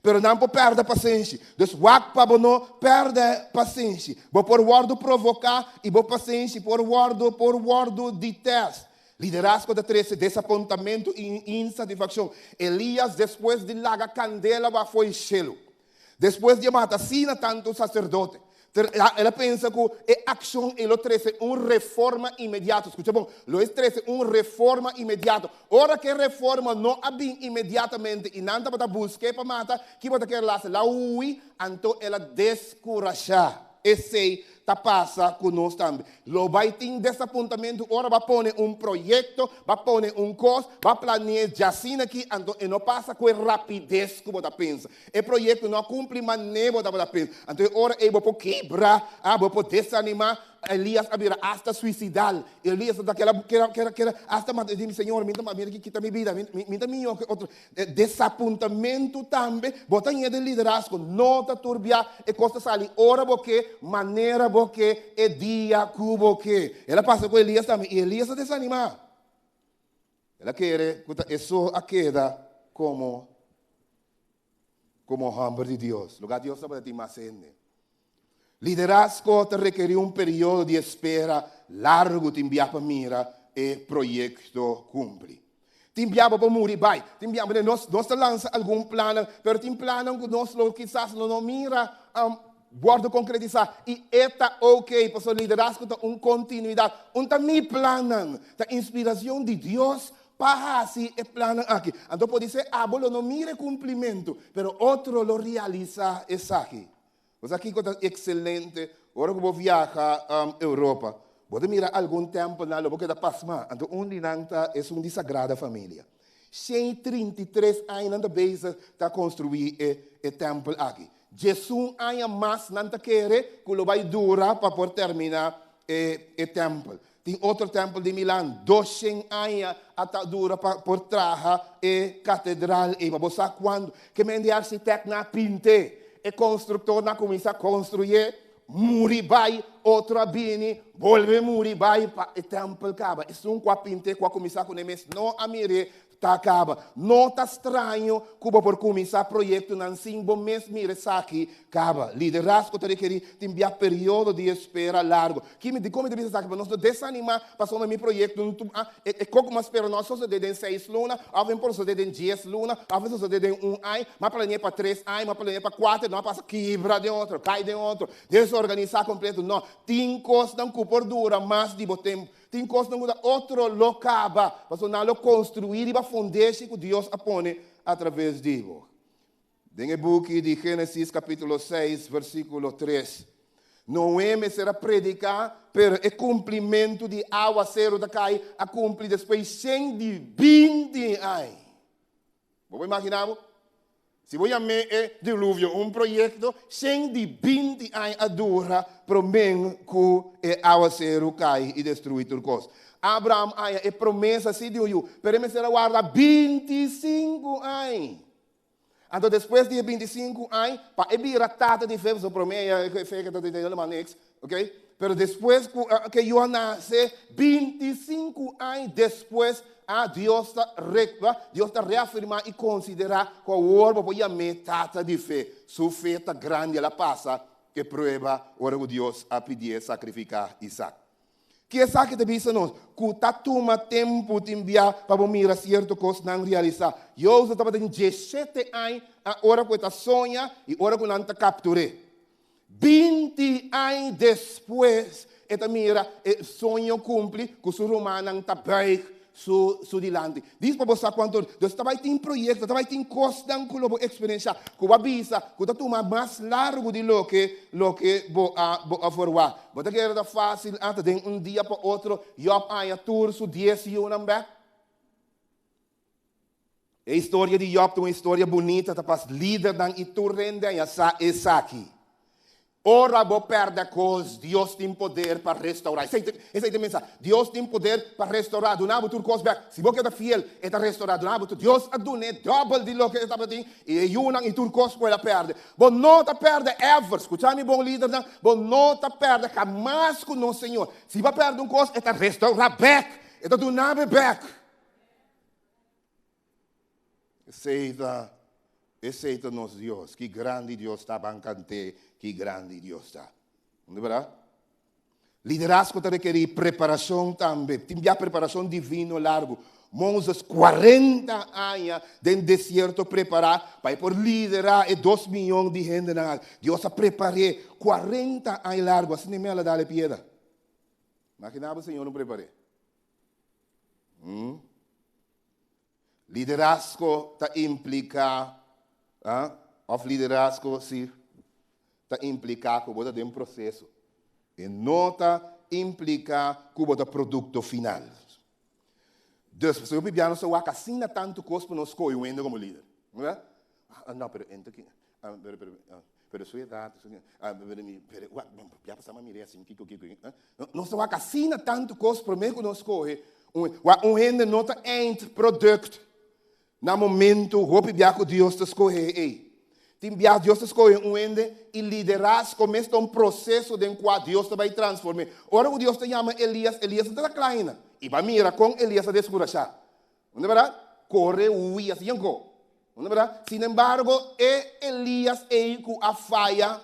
Pero nan por pèrdè pasenshi. Dus wak pa bo no pèrdè pasenshi. Bo por wòrdu provoká i bo pasenshi por wòrdu por wòrdu di tèst. Liderazgo ta trese desapuntamentu i insatisfakshon. Elias despues di laga kandela wak fo'i shelu. Despues di a mata asina tantu saserdote, el a pensa ku e akshon ei lo trese un reforma inmediato. Skucha bon, lo e trese un reforma inmediato. Ora ku e reforma no a bin inmediatamente i nan tabata busk'é pa mata, ki bo ta kere el a hasi? El a hui, anto el a deskurashá. Esei ta pasa ku nos tambe. Lo bai tin desapuntamentu ora bo a pone un proyekto, bo a pone un kos, bo a plane'é djasina aki, anto e no pasa ku e rapides ku bo ta pensa. E proyekto no a kumpli manera bo tabata pensa. Anto e ora ei bo por kibra, bo por desanimá. Elias a bira asta suisidal. Elias ta keda keda keda keda asta mata. E di, Señor, mi ta mira ki kita mi bida. Mi mi ta mihó ke otro. Desapuntamentu tambe. Bo ta ñe den liderazgo. No ta tur bia e kos ta sali ora bo ke, manera bo ke, e dia ku bo ke. El a pasa ku Elias tambe i Elias a desanimá. El a kere ku ta e so a keda komo komo hòmber di Dios. Lugá Dios tabata tin mas hende. Liderazgo ta rekerí un periodo di espera largu tin bia pa mira e proyekto kumpli. Tin bia bo por muri bai. Tin bia nos nos ta lansa algun plannan, pero tin plannan ku nos lo kisas lo no mira wòrdu konkretisá i e ta oke pasobra liderazgo ta un kontinuidat. Un ta mi plannan ta inspiracion di Dios pa hasi e plannan aki. Anto podisé abo lo no mira e kumplimentu, pero otro lo realisá esaki. Bo sa kiko ta ekselente? Ora ku bo viaha Europa, bo ta mira algun tèmpelnan, lo bo keda pasmá. Anto un di nan ta esun di Sagrada Familia. 133 aña nan ta bezig ta konstruí e tèmpel aki. Diesun aña mas nan ta kere ku lo bai dura pa por terminá e tèmpel. Tin otro tèmpel di Milan, 200 aña a ta dura pa por traha e katedral ei. Ma bo sa kuantu ke men di arsitèktnan a pint'é, e konstruktornan a kuminsá konstruyé, muri bai, otro a bini, bolbe muri bai pa e tèmpel kaba. Esun ku a pint'é, ku a kuminsá kuné mes no a mir'é Ta kaba. No ta straño ku bo por kuminsá proyektonan sin bo mes mira esaki kaba. Liderazgo ta rekerí tin bia periodo di espera largu. Ki mi dikon mi ta bisa esaki? Pa nos no desanimá pasobra mi proyekto no tuma e koko mas spera no a sosodé den seis luna òf e por sosodé den dies luna òf e sosodé den un aña. Mi a plane'é pa tres aña, mi a plane'é pa kuater, no a pasa kibra den otro, kai den otro, desorganisá kompleto. No, tin kosnan ku por dura mas di bo tempu. Tin kosnan ku ta otro lo kaba, pasobra nan lo konstruí riba fundeshi ku Dios a pone atraves di bo. Den e buki di Génesis kapítulo 6 versíkulo 3, Noé mester a prediká, pero e kumplimentu di áwaseru ta kai a kumpli despues 120 aña. Bo por imaginá bo? Si bo yam'é e diluvio un proyekto, 120 aña a dura promé ku e awaseru kai i destruí tur kos. Abraham a haña e promesa sí di un yu, pero e mester a warda 25 aña. Anto despues di e 25 aña, pa e bira tata di fe, pasobra promé e fe ke ta di helemaal niks, ok? Pero despues ku ke yu a nase, 25 aña despues, A Dios ta Dios ta reafirmá i konsiderá ku awor bo por yam'é tata di fe. Su fe ta grandi, el a pasa e prueba ora ku Dios a pidié sakrifiká Isak. Ki esaki ta bisa nos? Ku ta tuma tempu tin bia pa bo mira sierto kosnan realisá. Jozef tabatin 17 aña ora ku e ta soña i ora ku nan ta kaptur'é. 20 aña despues. e ta mira e soño kumpli ku su rumannan ta buig su su dilanti. Dis pa bo sa kuantu Dus ta bai tin proyekto, ta bai tin kosnan ku lo bo eksperenshá, ku bo a bisa ku ta tuma mas largu di loke loke bo a bo a forwá. Bo ta kere ta fásil ata den un dia pa otro Yòb haña tur su dies yunan bèk? E historia di Yòb ta un historia bunita, ta pas lidernan i tur hende haña sa esaki. Ora bo pèrdè kos, Dios tin poder pa restourá. Esei ta, esei ta e mensahe. Dios tin poder pa restourá, duna bo tur kos bèk. Si bo keda fiel, e ta restourá, duna bo tur. Dios a dun'é dòbel di loke e tabatin, i e yunan i tur kos ku el a pèrdè. Bo no ta pèrdè ever. Skucha mi bon lidernan, bo no ta pèrdè hamas ku nos Señor. Si bo a pèrdè un kos, e ta restourá bèk. E ta duna bo e bèk. Esei ta, esei ta nos Dios. Ki grandi Dios ta, ban kant'é, ki grandi Dios ta. No ta berdad? Liderazgo ta rekerí preparashon tambe. Tin bia preparashon divino largu. Moses 40 aña den desierto prepará pa e por liderá e dos miyon di hendenan aki. Dios a prepar'é 40 aña largu. Asina e mel a dal e pieda. Imaginá bo Señor no prepar'é. Hmm? Liderazgo ta impliká, ah, of liderazgo si ta impliká ku bo ta den proseso. E no ta impliká ku bo ta produkto final. Dus, pasobra hopi bia nos ta wak asina tantu kos pa nos skohe un hende komo lider. Verdad? Ah, no, pero ento ki, ah, pero, pero, ah, pero su edad, su, ah, pero mi, pero, wak, ya pasá mi mir'é asin, kiko, kiko, ah. Nos ta wak asina tantu kos promé ku nos skohe un, wak, un hende no ta eindproduct na momento hopi bia ku Dios ta skohe ei. Tin bia Dios ta skohe un hende i liderazgo mes ta un proseso den kua Dios ta bai transform'é. Ora ku Dios ta yama Elias, Elias no ta kla ainda. I bo a mira kon Elias a deskurashá. No ta berdad? Kore hui asi yanko. No ta berdad? Sin embargo, e Elias ei ku a faya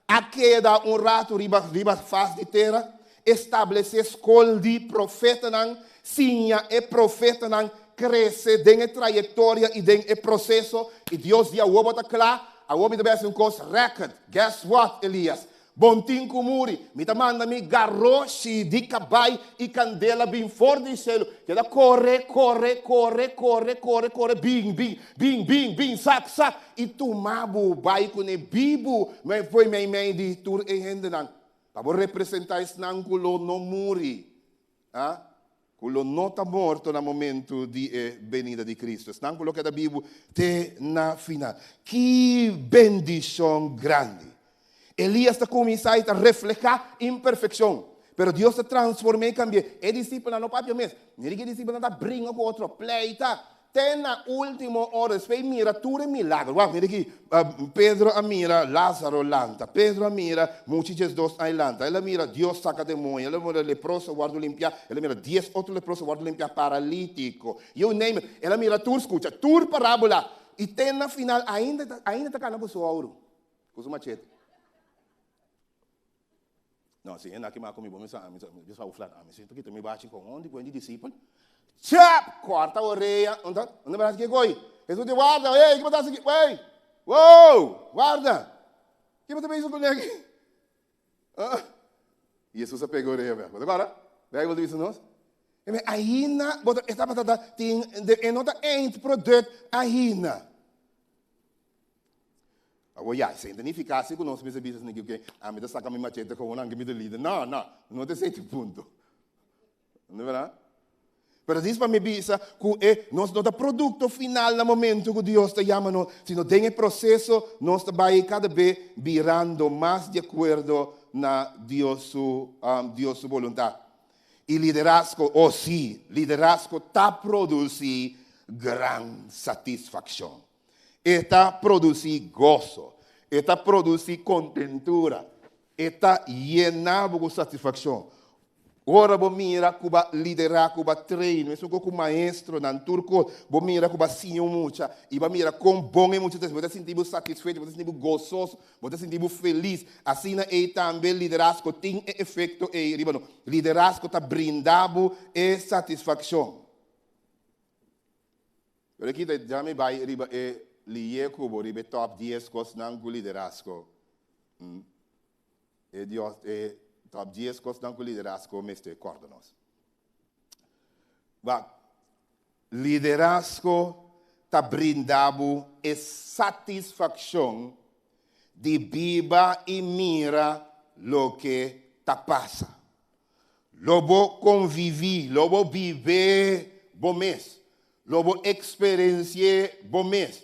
a keda un ratu riba riba fas di tera, establesé skol di profetanan, siña e profetanan krese den e trayektoria i den e proseso, i Dios di awor bo ta kla, awor mi ta bai hasi un kos rèkert. Guess what, Elias? Bon tin ku muri. Mi ta manda mi garoshi di kabai i kandela bin for di shelu. Keda kore, kore, kore, kore, kore, kore, bin, bin, bin, bin, bin, sak, sak, i tuma bo bai kuné bibu fo'i meimei di tur e hendenan, pa bo representá esnan ku lo no muri, a, ku lo no ta morto na momentu di e benida di Kristu, esnan ku lo keda bibu te na final. Ki bendishon grandi! Elias ta kuminsá i ta reflehá imperfekshon, pero Dios ta transform'é i kambi'é. E disipelnan no papia mes. Mira ki e disipelnan ta bringa ku otro, pleita, Te na último ora, despues mira tur e milagro. Wak, mira aki, Pedro a mira Lázaro lanta. Pedro a mira muchi diesdos aña lanta. El a mira Dios saca demoño. El a mira leproso wòrdu limpiá. El a mira dies otro leproso wòrdu limpiá, paralítiko. You name it. El a mira tur, skucha, tur parábola. I te na final ainda, ainda ta kana ku su ouro, ku su machete. No, si hende aki maka mi bo mi sa, mi sa, mi sa ufla, mi sa kita mi bachi con ondi cu di disipel. Chap! Corta orea. Onta, onde braço que coi? Jesus di guarda, ei, que botasse aqui? Ei! Wow! Guarda! Que você fez com aqui? Ah. Jesus a pega orea, velho. Agora, velho, você disse nós? Ainda, bota, esta batata tem, e não tá eindproduct ainda. Awor ya, esei ta nifiká si ku nos mester bisa esaki oke, ami ta saka mi machete gewoon anke mi ta lider. No, no, no ta esei e punto. No berdad? Pero dis pa mi bisa ku e nos no ta produkto final na momento ku Dios ta yama nos, sino den e proseso nos ta bai kada be birando mas di akuerdo na Dios su, Dios su boluntat. I liderazgo, oh sí, liderazgo ta produsí gran satisfakshon. E ta produsí goso. E ta produsí kontentura. E ta yená bo ku satisfakshon. Ora bo mira ku bo a liderá, ku bo a train, mesun ku maestronan, tur kos, bo mira ku bo a siña un mucha i bo a mira kon bon e mucha ta, bo ta sinti bo satisfecho, bo ta sinti bo gososo, bo ta sinti bo felis. Asina ei tambe liderazgo tin e efekto ei riba nos. Liderazgo ta brinda bo e satisfakshon. Pero aki ta dja mi bai riba e liye ku bo riba e top dies kosnan ku liderazgo. E Dios e Top 10 kosnan ku liderazgo mester kòrda nos. Wak, liderazgo ta brinda bo e satisfakshon di biba i mira loke ta pasa. Lo bo konviví, lo bo bib'é bo mes, lo bo eksperensi'é bo mes,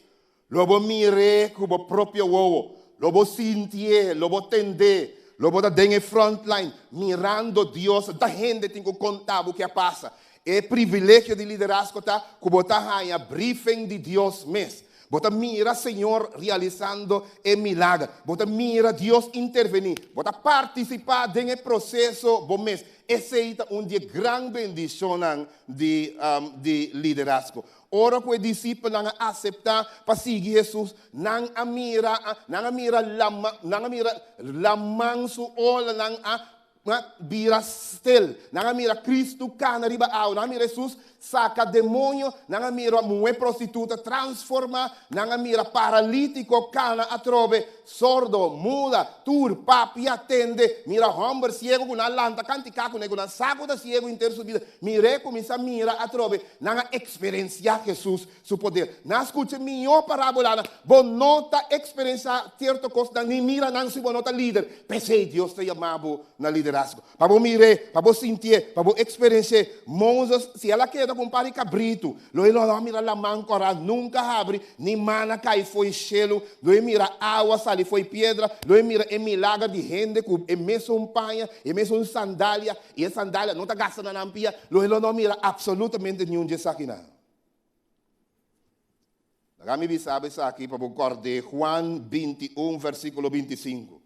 lo bo mir'é ku bo propio wowo, lo bo sintié, lo bo tend'é, lo bo ta den e frontline mirando Dios. Ta hende tin ku konta bo ke a pasa. E privilegio di liderazgo ta ku bo ta haña briefing di Dios mes. Bo ta mira Señor realisando e milager. Bo ta mira Dios intervení. Bo ta partisipá den e proseso bo mes. Esei ta un di e gran bendishonnan di di liderazgo. Ora ku e disipelnan a aseptá pa sigui Hesus, nan a mira nan a mira lama nan a mira laman su olanan a Nan a bira stil. Nan a mira Kristu kana riba awa. Nan a mira Hesus saka demoño. Nan a mira muhé prostituta transformá. Nan a mira paralítiko kana atrobe, sordo, muda, tur, papia, tende. Mira hòmber siegu ku nan a lanta kantiká kuné, ku nan sa ku ta siegu henter su bida. Mir'é kuminsá mira atrobe. Nan a eksperensiá Hesus su poder. Nan a skucha mihó parábolanan. Bo no ta eksperensiá sierto kosnan ni mira nan si bo no ta lider. P'esei Dios ta yama bo na liderazgo. Pa bo mir'é, pa bo sintié, pa bo eksperensi'é. Moses, si el a keda ku un par di kabritu, lo e no a mira laman kòrá nunka habri, ni mana kai fo'i shelu, lo e mira awa sali fo'i piedra, lo e mira e milager di hende ku e mesun paña, e mesun sandalia, i e sandalia no ta gasta na nan pia, lo e lo no mira apsolutamente niun di esakinan. Laga mi bisa bo esaki pa bo kòrd'é, Juan 21 versíkulo 25.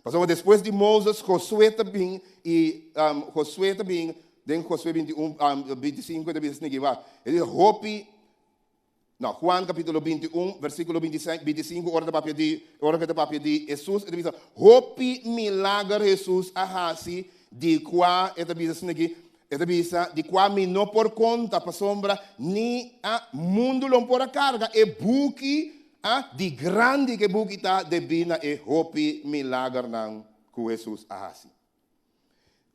Pasobra despues di Moses, Josué ta bin i Josué ta bin den Josué 21, 25 e ta bisa esaki, wak, e di hopi, no, Juan kapítulo 21 versíkulo 25 ora ta papia di, ora ku e ta papia di Hesus, e ta bisa, hopi milager Hesus a hasi di kua e ta bisa esaki, E ta bisa, Di kua mi no por konta, pasobra ni a mundu lo por a karga e buki a di grandi ku e buki ta debí na e hopi milagernan ku Hesus a hasi.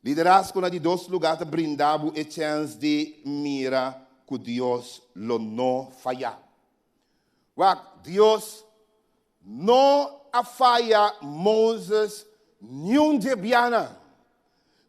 Liderazgo na di dos lugá ta brinda bo e chèns di mira ku Dios lo no fayá. Wak, Dios no a faya Moses niun dje bianan.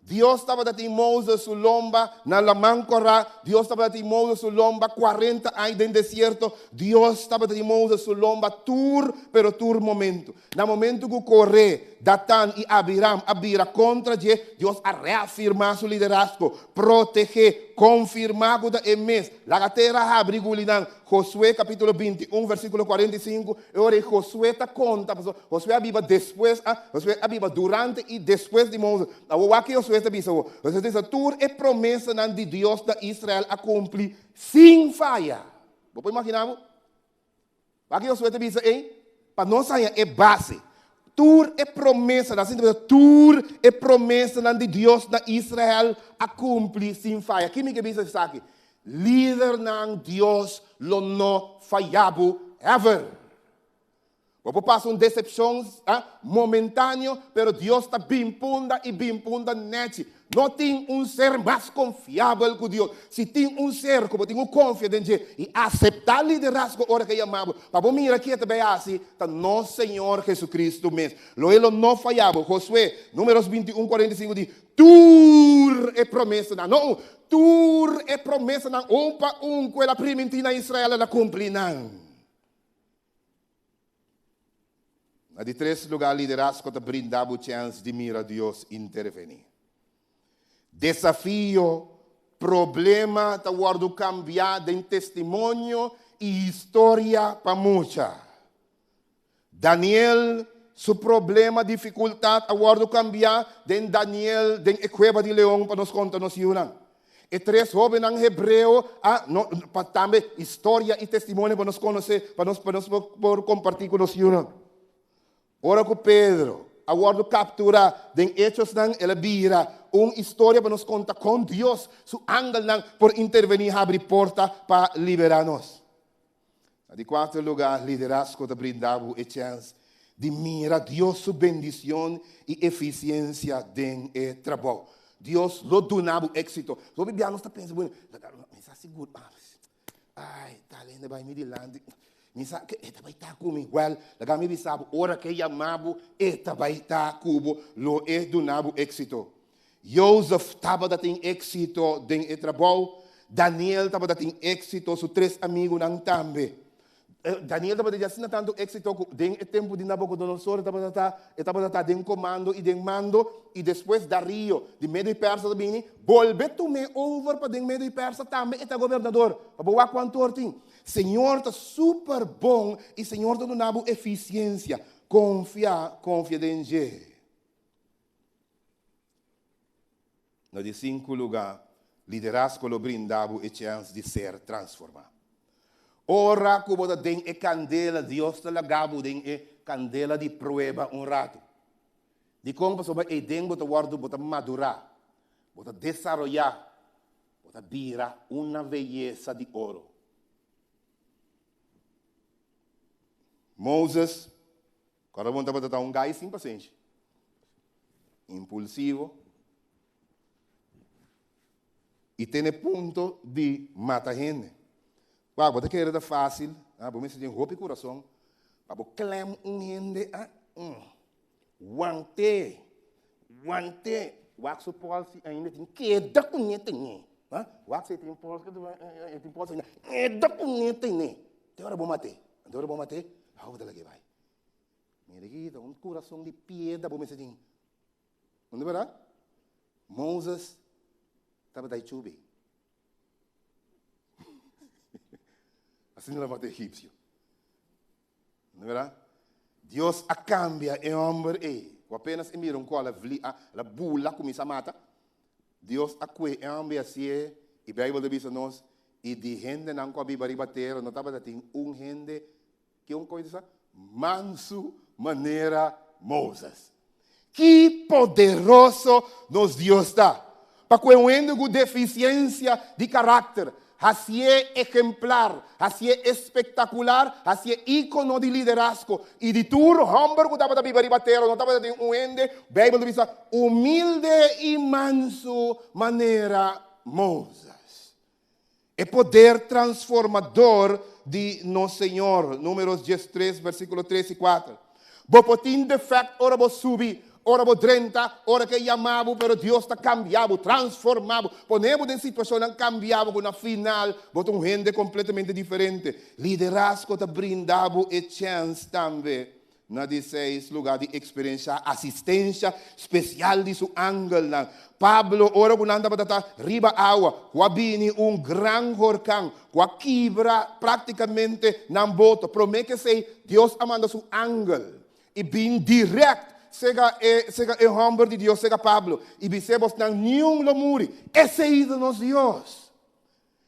Dios tabata tin Moses su lomba na Laman Kòrá. Dios tabata tin Moses su lomba kuarenta aña den desierto. Dios tabata tin Moses su lomba tur, pero tur momento. Na momento ku Koré, Datan i Abiram a bira kontra dje, Dios a reafirmá su liderazgo, protegé, konfirmá ku ta e mes. Laga tera habri guli nan. Josué kapítulo 21 versíkulo 45, e ora ei Josué ta konta, pasobra Josué a biba despues, a, Josué a biba durante i despues di Moses. Awor wak ke Josué ta bisa awor. Josué ta bisa, Tur e promesanan di Dios na Israel a kumpli sin faya. Bo por imaginá bo? Wak ke Josué ta bisa ei? Pa nos haña e base. Tur e promesanan, asina ta bisa, tur e promesanan di Dios na Israel a kumpli sin faya. Ki mi ke bisa esaki? Lidernan Dios lo no faya bo ever. Bo por pasa un decepcion momentáneo, pero Dios ta bin punda i bin punda nechi. No tin un ser mas konfiabel ku Dios. Si tin un ser ku bo tin ku konfia den dje i aseptá liderazgo ora ku e yama bo, pa bo mira ke e ta bai hasi, ta nos Señor Jesucristo mes. Lo e lo no faya bo. Josué, Números 21, 45 di, Tur e promesanan, no un, tur e promesanan un pa un ku el a primintí na Israel, el a kumpli nan. Na di tres lugá, liderazgo ta brinda bo chèns di mira Dios intervení. Desafio, problema ta wòrdu kambiá den testimonio i historia pa mucha. Daniel su problema, difikultat a wòrdu kambiá den Daniel den e kueba di leon pa nos konta nos yunan. E tres hóbennan hebreo a, no, pa tambe historia i testimonio pa nos konosé, pa nos, pa nos por kompartí ku nos yunan. Ora ku Pedro a wòrdu kapturá den Hechosnan, el a bira un historia pa nos konta kon Dios su angelnan por intervení habri porta pa liberá nos. Na di kuarto lugá, liderazgo ta brinda bo e chèns Di mira Dios su bendicion y eficiencia den e trabou. Dios lo duna bo éxito. Hopi bia nos ta pensa, bueno, mi sa sigur, ai, tal hende bai mi dilanti, mi sa ke e ta bai ta ku mi. Wel, laga mi bisa bo, ora ke yama bo, e ta bai ta ku bo, lo e duna bo éxito. Jozef tabata tin éxito den e trabou, Daniel tabata tin éxito, su tres amigunan tambe. Daniel tabata di asina tantu éksito ku den e tempu di Nabukodonosor e tabata ta e tabata ta den komando i den mando, i despues Dario di Medo i Persa ta bini bolbe tum'é over pa den Medo i Persa tambe e ta gobernador. Pa bo wak kuantu or tin. Señor ta super bon i Señor ta duna bo efisiensia. Konfia, konfia den dje. Na di sinku lugá, liderazgo lo brinda bo e chèns di ser transformá. Ora ku bo ta den e kandela, Dios ta laga bo den e kandela di prueba un ratu. Dikon? Pasobra eiden bo ta wòrdu, bo ta madurá, bo ta desaroyá, bo ta bira una beyesa di oro. Moses Kòrda bon tabata ta un gai sin pasenshi, impulsivo i tene punto di mata hende. Wak, bo ta kere ta fásil, ah, bo mester tin hopi kurason pa bo klèm un hende, ah, mm, want'é, want'é. Wak su pòlsi ainda tin keda kuné tene, ah, wak si e tin pòls, e tin pòls ainda, keda kuné tene. Te ora bo mat'é, te ora bo mat'é, awo bo ta lag'é bai. Mira aki ta un kurason di piedra bo mester tin. No ta berdad? Moses tabata e chubi. Asina el a mata egipcio. No ta berdad? Dios a cambia e homber ei. Cu apenas e mira un cola vli, a, el a bula cuminsa mata. Dios a cue e homber hacié y Bijbel ta bisa nos, y di hendenan cu a biba riba tera no tabata tin un hende Ke un koe sa? Mansu manera Moses. Ki poderoso nos Dios ta! Pa ku e un hende ku defisiensia di karakter, hasié ehemplar, hasié espektakular, hasié íkono di liderazgo. I di tur hòmber ku tabata biba riba tera, no tabata tin un hende, Beibel ta bisa, humilde i mansu manera Moses. E poder transformador di nos Señor, Números 13, versíkulo 3 i 4. Bo por tin defèkt ora bo subi, ora bo drenta, ora ke yama bo, pero Dios ta kambia bo, transforma bo, pone bo den situashonnan kambia bo ku na final bo ta un hende kompletamente diferente. Liderazgo ta brinda bo e chèns tambe Na di seis lugá di eksperenshá asistensha spesial di su angelnan. Pablo, ora ku nan tabata ta riba awa, ku a bini un gran horkan ku a kibra práktikamente nan boto. Promé ku esei, Dios a manda su angel i bin dirèkt sega e sega e hòmber di Dios, sega Pablo, i bis'é, Bosnan niun lo muri. Esei ta nos Dios.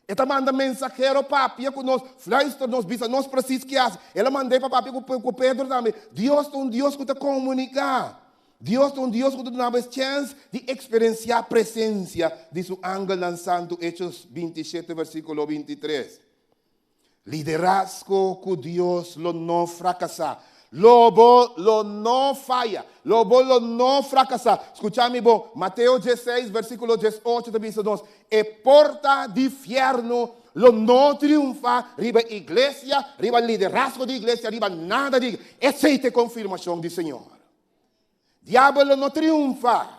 E ta manda mensahero papia ku nos, fluister nos, bisa nos presis ki hasi. El a mand'é pa papia ku Pedro tambe. Dios ta un Dios ku ta komuniká. Dios ta un Dios ku ta duna bo e chèns di eksperensiá presensia di su angelnan santu, Hechos 27 versíkulo 23. Liderazgo ku Dios lo no frakasá. Lo bo lo no faya. Lo bo lo no frakasá. Skucha mi bon, Mateo 16 versíkulo 18 ta bisa nos, E porta di fièrnu lo no triunfá riba iglesia, riba liderazgo di iglesia, riba nada di iglesia. Esei ta e konfirmashon di Señor. Diabel lo no triunfa.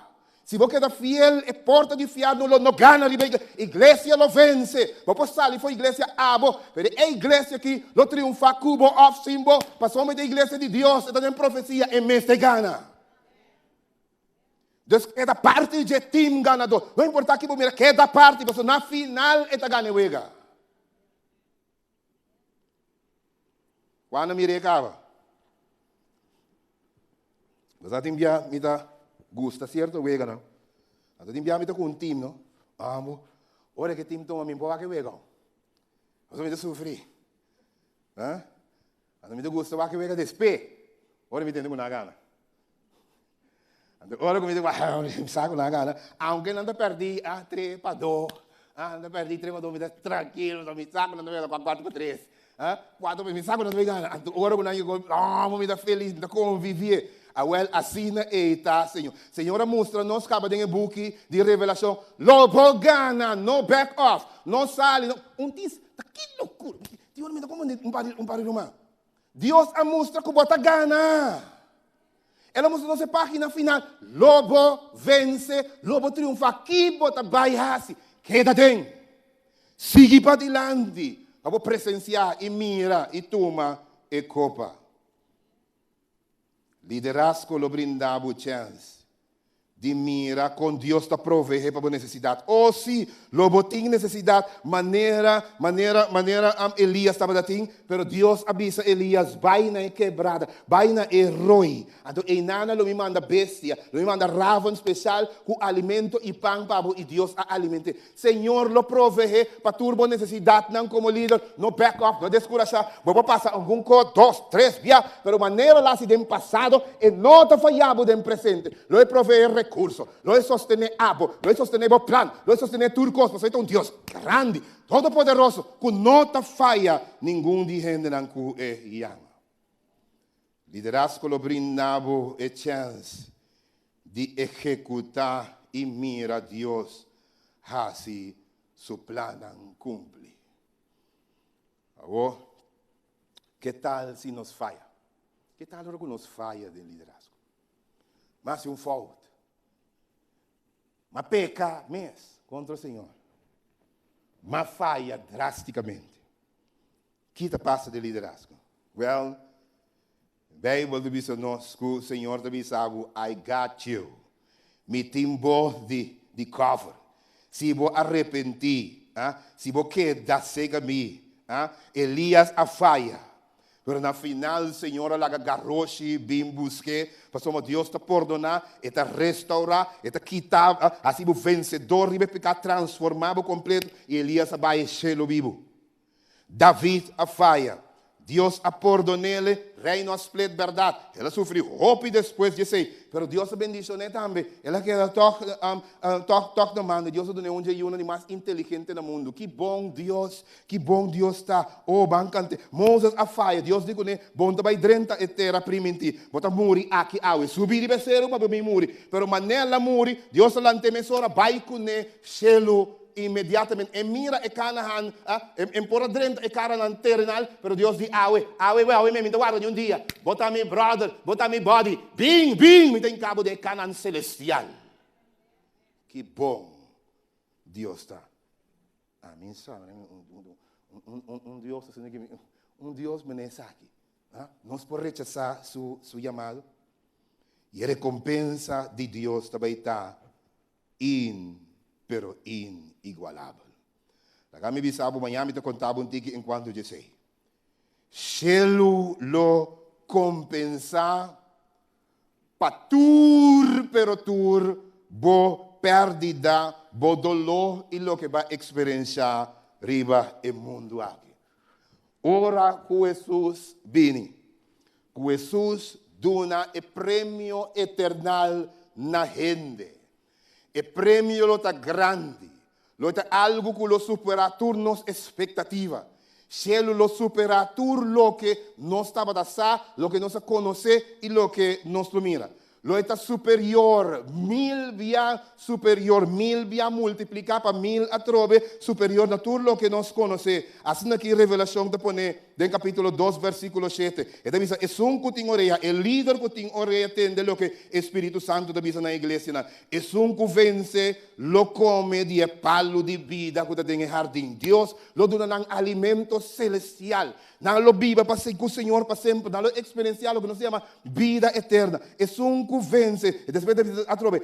Si bo keda fiel, e porta di fièrnu lo no gana riba iglesia. Iglesia lo vense. Bo por sali for iglesia abo, pero e iglesia aki lo triunfa ku bo òf sin bo, pasobra ta e iglesia di Dios, e ta den profesia, e mester gana. Dus keda parti dje team ganadó. No importa ki bo mira, keda parti, pasobra na final e ta gana e wega. Cuando mir'é caba? Bo sa tin bia mi ta gusta cierto weganan. Anto tin bia mi ta cu un team, no? Amo, ora ke team tuma mi por wak e wega. Pasobra mi ta sufri. Ha? Anto mi ta gusta wak e wega despe, ora mi tende cu nan a gana. Anto ora ku mi ta wak, mi sa ku nan a gana, aunke nan ta pèrdí a tres pa dos, ah, nan ta pèrdí tres pa dos, mi ta trankilo, mi sa ku nan ta pèrdí kuater pa tres. Cuatro, mi sa cu nan ta bay gana. Anto ora cu nan yega gol, no, mi ta feliz, mi ta convivie. Awel, asina ey ta, Señor. Señor a mustra nos caba den e buki di Revelacion, lo bo gana, no back off, no sali, no, un tis, ta ki locura. Tin ora mi ta confundi un par di, un par di ruman. Dios a mustra cu bo ta gana. El a mustra nos e pagina final, lo bo vence, lo bo triunfa. Ki bo ta bay haci? Keda den. Sigui padilanti pa bo presencia y mira y tuma e copa. Liderazgo lo brinda bo chens di mira kon Dios ta proveé pa bo nesesidat. O sí, lo bo tin nesesidat manera, manera, manera Elias tabata tin, pero Dios a bisa Elias, bai na e kebrada, bai na e roi. Anto einana lo mi manda bestia, lo mi manda raven spesial ku alimento i pan pa bo, i Dios a aliment'é. Señor lo proveé pa tur bo nesesidatnan komo lider. No back off, no deskurashá. Bo por pasa algun kos dos, tres bia, pero manera lo hasi den pasado, e no ta fayá bo den presente. Lo e proveé rekurso, lo e sostené abo, lo e sostené bo plan, lo e sostené tur kos, pasobra e ta un Dios grandi, todopoderoso, ku no ta faya ningun di hendenan ku e yama. Liderazgo lo brinda bo e chèns di ehekutá i mira Dios hasi su plannan kumpli. Awor, ke tal si nos faya? Ke tal ora ku nos faya den liderazgo? M'a hasi un fout. M'a peka mes kontra Señor. M'a faya drástikamente. Ki ta pasa den liderazgo? Wel, Bijbel ta bisa nos ku Señor ta bisa bo, I got you. Mi tin bo di di cover. Si bo arepentí, ah, si bo keda sega mi, ah, Elias a faya. Pero na final Señor a laga garoshi bin busk'é, pasobra Dios ta pordoná, E ta restaurá, E ta kita, ah, hasi bo vensedor riba e piká, transformá bo kompleto, i Elias a bai e shelu bibu. David a faya. Dios a pordon'ele, reino a split bèrdat. El a sufri hopi despues di esei, pero Dios a bendishon'é tambe. El a keda tòg, tòg, tòg na manda. Dios a dun'é un dje yunan di mas inteligente na mundu. Ki bon Dios, ki bon Dios ta! O, ban kant'é. Moses a faya. Dios di kuné, Bon ta bai drenta e tera primintí. Bo ta muri aki awe. Subi riba e seru pa bo bin muri. Pero manera el a muri, Dios a lant'é mesora bai kuné shelu. Inmediatamente e mira e Kanahan, e por a drenta e karanan terenal, pero Dios di awe, awe we, awe me, mi ta warda di un dia. Bo ta mi brother, bo ta mi buddy, bin, bin, mi ta hinka bo den e Kanan selestial. Ki bon Dios ta. Ami sa, un Dios asina ki mi, un Dios mene esaki. Nos por rechasá su su yamado? I e rekompensa di Dios ta bai ta In, pero inigualabel. Laga mi bisa bo, maña mi ta konta bo un tiki en kuanto di esei. Shelu lo kompensá pa tur, pero tur, bo pèrdida, bo doló i loke bo a eksperenshá riba e mundu aki. Ora ku Hesus bini, ku Hesus duna e premio eternal na hende. E premio lo ta grandi, lo ta algu ku lo superá tur nos espektativa. Shelu lo superá tur loke nos tabata sa, loke nos a konosé i loke nos lo mira. Lo e ta superior, mil bia superior, mil bia multipliká pa mil atrobe, superior na tur loke nos konosé. Asina ki Revelashon ta pone den kapítulo dos versíkulo shete. E ta bisa, Esun ku tin orea, e lider ku tin orea tende loke e Spiritu Santu ta bisa na e iglesianan. Esun ku vense lo kome di e palu di bida ku ta den e hardin. Dios lo duna nan alimento selestial. Nan lo biba pa ku Señor pa semper. Nan lo eksperensiá loke nos ta yama bida eterna. Esun ku vense, e despues ta bisa atrobe,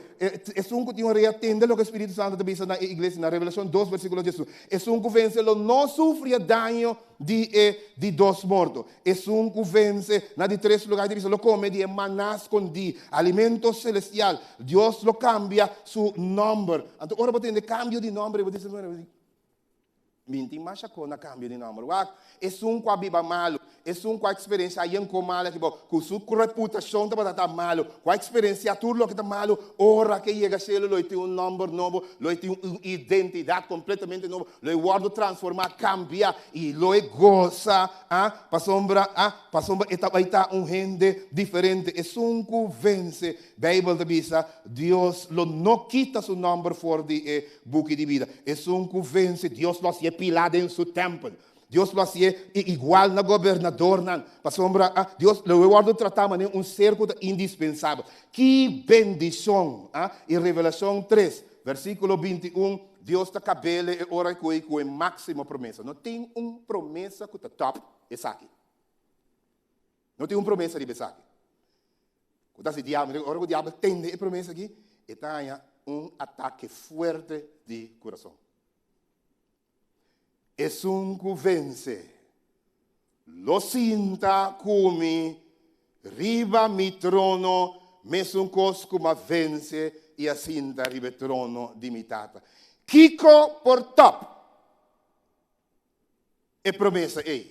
esun ku tin orea tende loke Spiritu Santu ta bisa na e iglesia, na Revelashon dos versíkulo diesun. Esun ku vense lo no sufri e daño di e di dos morto. Esun ku vense, na di tres lugar ta bisa, lo kome di e maná skondí, alimento selestial. Dios lo kambia su nòmber. Anto ora bo tende kambio di nòmber, bo ta bisa, Min tin masha ko na kambio di nòmber. Wak, esun ku a biba malu, Esun ku a eksperensiá yen kon malu aki bou, ku su reputashon tabata ta malu, ku a eksperensiá tur loke ta malu, ora ku e yega shelu lo e tin un nòmber nobo, lo e tin un identidat kompletamente nobo, lo e wòrdu transformá, kambiá, i lo e gosa, a, pasobra, a, pasobra e ta bai ta un hende diferente. Esun ku vense, Beibel ta bisa, Dios lo no kita su nòmber for di e buki di bida. Esun ku vense, Dios lo hasié pilá den su tèmpel. Dios lo hasié igual na gobernadornan, pasobra Dios lo e wòrdu tratá manera un ser ku ta indispensabel. Ki bendishon! I Revelashon tres, versíkulo 21, Dios ta kab'é e ora ku e ku e máksimo promesa. No tin un promesa ku ta tòp esaki. No tin un promesa riba esaki. Ku ta hasi diabel? Ora ku diabel tende e promesa aki, e ta haña un atake fuerte di kurason. Esun ku vense lo sinta ku mi riba mi trono, mesun kos ku m'a vense i a sinta riba e trono di mi Tata. Kiko por tòp e promesa ei?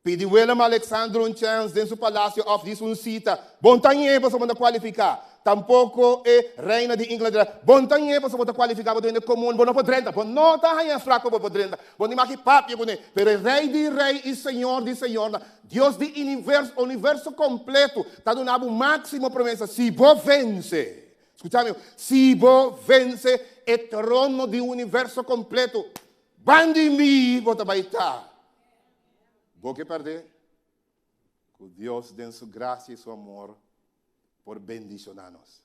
Pidi Willem Alexander un chèns den su palasio òf dis un sita. Bon ta ñe pasobra bo ta kualifiká. Tampoko e reina di Inglatera. Bon ta ñe pasobra bo ta kualifiká, bo ta hende komun, bo no por drenta. Bo no ta haña flak pa bo por drenta. Bo no maki papia kuné. Pero e Rei di rei i Señor di señornan, Dios di iniverso, universo kompleto, ta duna bo máksimo promesa, si bo vense, skucha mi, si bo vense e trono di universo kompleto, ban di mi bo ta bai ta. Bo ke pèrdè? Ku Dios den su grasia i su amor por bendishoná nos.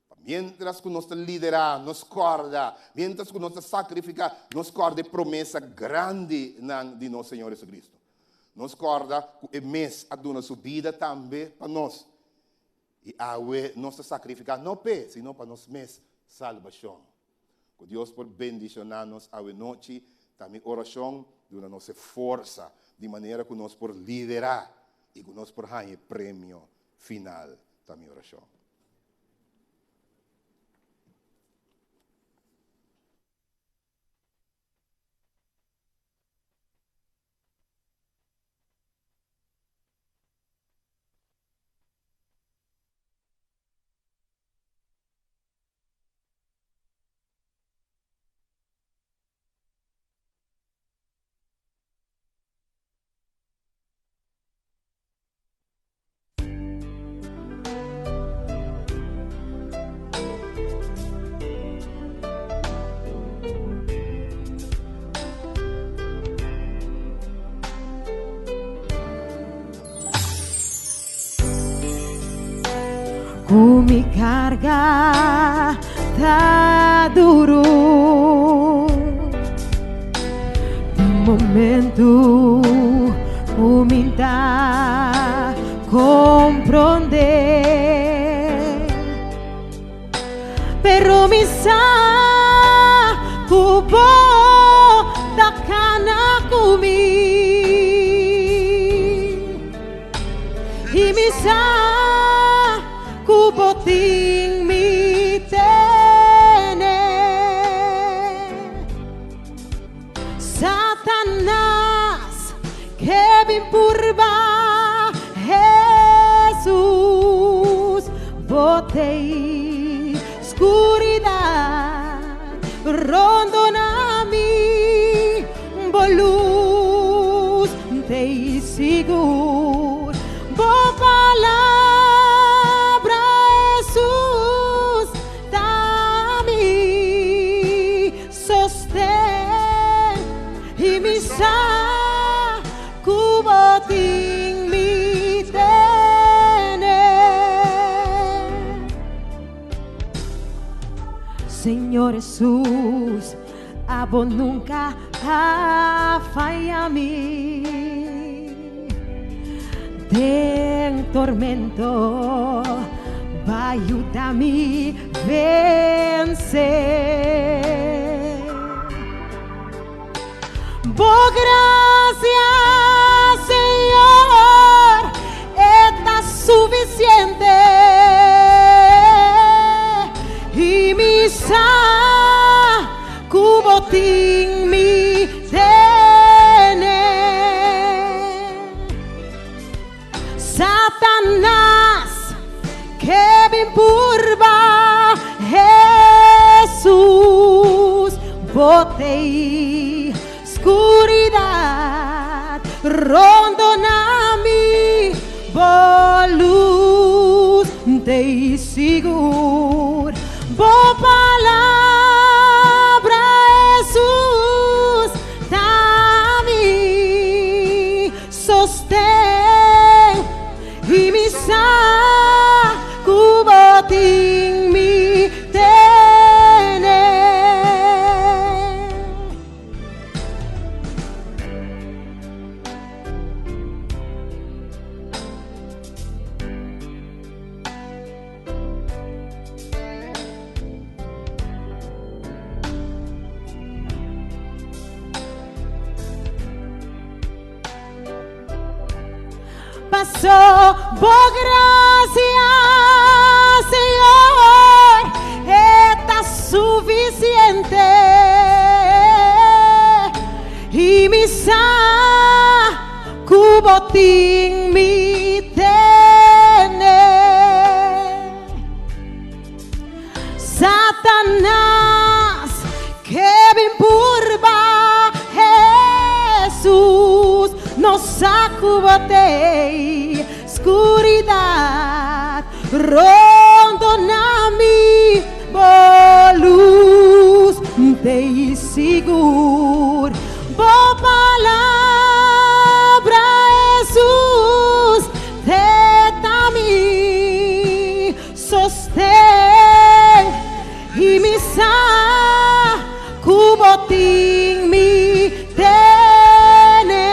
Pa miéntras ku nos ta liderá, nos kòrda, miéntras ku nos ta sakrifiká, nos kòrda e promesa grandinan di nos Señor Jesucristo. Nos kòrda ku e mes a duna su bida tambe pa nos. I awe nos ta sakrifiká no p'e, sino pa nos mes salbashon. Ku Dios por bendishoná nos awe nochi, ta mi orashon, duna nos e forsa di manera ku nos por liderá i ku nos por haña e premio final, ta mi orashon. Ku mi karga ta duru Tin momentu ku mi ta komprondé Pero mi sa ku bo ta kana ku mi I mi sa ku bo tin mi tene. Satanas ke bin purba Hesus, bo tei skuridat rondona mi, bo lus tei sigur. Bo palabra Hesus ta mi sosten i mi sa ku bo tin mi tene. Señor Hesus, abo nunka a faya mi. Den tormento, b'a yuda mi vense. Bo gracia, Señor, e ta suficiente. I mi sa ku bo tin mi tene. bo t'ei. Skuridat rondoná mi, bo lus t'ei sigur. Bo palabra, Hesus, ta mi sosten i mi sa ku bo tin mi tene. Paso bo gracia, Señor, e ta suficiente. I mi sa ku bo tin mi tene. Satanas ke bin purba Hesus, no sa ku bo t'ei. Skuridat rondona mi, bo lus t'ei sigur. Bo palabra, Hesus, te ta mi sosten i mi sa ku bo tin mi tene.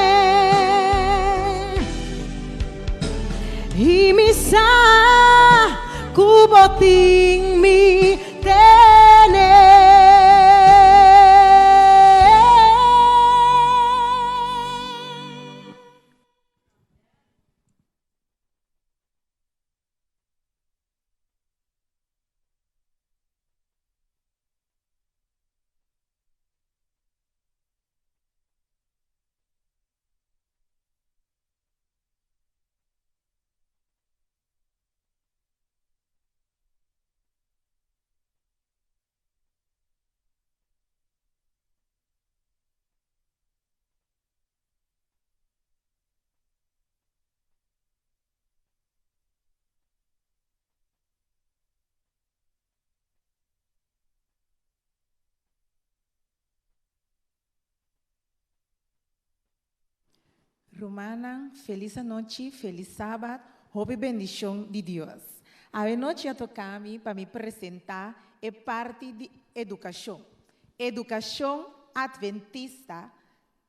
I mi sa ku bo tin mi tene. Rumannan, felis anochi, felis sabat, hopi bendishon di Dios. Awe nochi a toka mi pa mi presentá e parti di edukashon. Edukashon Adventista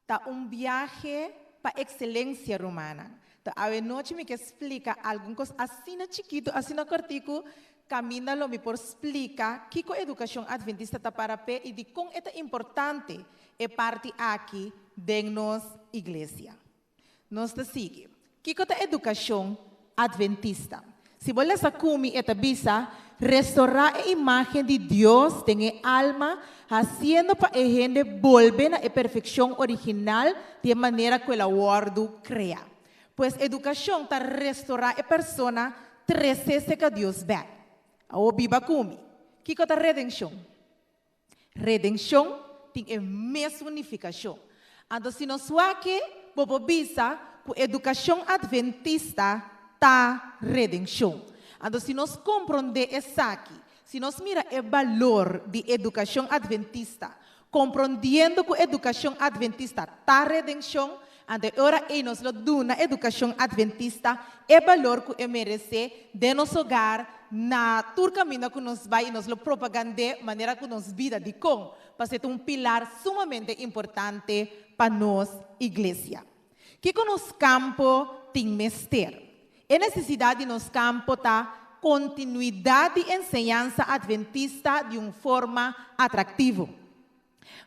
ta un biahe pa ekselensia, rumannan. Ta awe nochi mi ke splika algun kos asina chikitu, asina kòrtiku, kaminda lo mi por splika kiko edukashon Adventista ta para p'e i dikon e ta importante e parti aki den nos iglesia. Nos ta sigui. Kiko ta edukashon Adventista? Si bo lesa ku mi e ta bisa, Restorá e imágen di Dios den e alma, hasiendo pa e hende bolbe na e perfekshon original di e manera ku el a wòrdu kreá. Pues edukashon ta restorá e persona tres'é serka Dios bèk. Awor biba ku mi. Kiko ta redenshon? Redenshon tin e mesun nifikashon. Anto si nos wak e, bo por bisa ku edukashon adventista ta redenshon. Anto si nos komprondé esaki, si nos mira e balor di edukashon adventista, komprondiendo ku edukashon adventista ta redenshon, anto e ora ei nos lo duna edukashon adventista e balor ku e meresé den nos hogar, na tur kaminda ku nos bai i nos lo propagand'é manera ku nos bida. Dikon? Pasobra e ta un pilar sumamente importante pa nos iglesia. Kiko nos kampo tin mester? E nesesidat di nos kampo ta kontinuidat di enseñansa adventista di un forma atraktivo.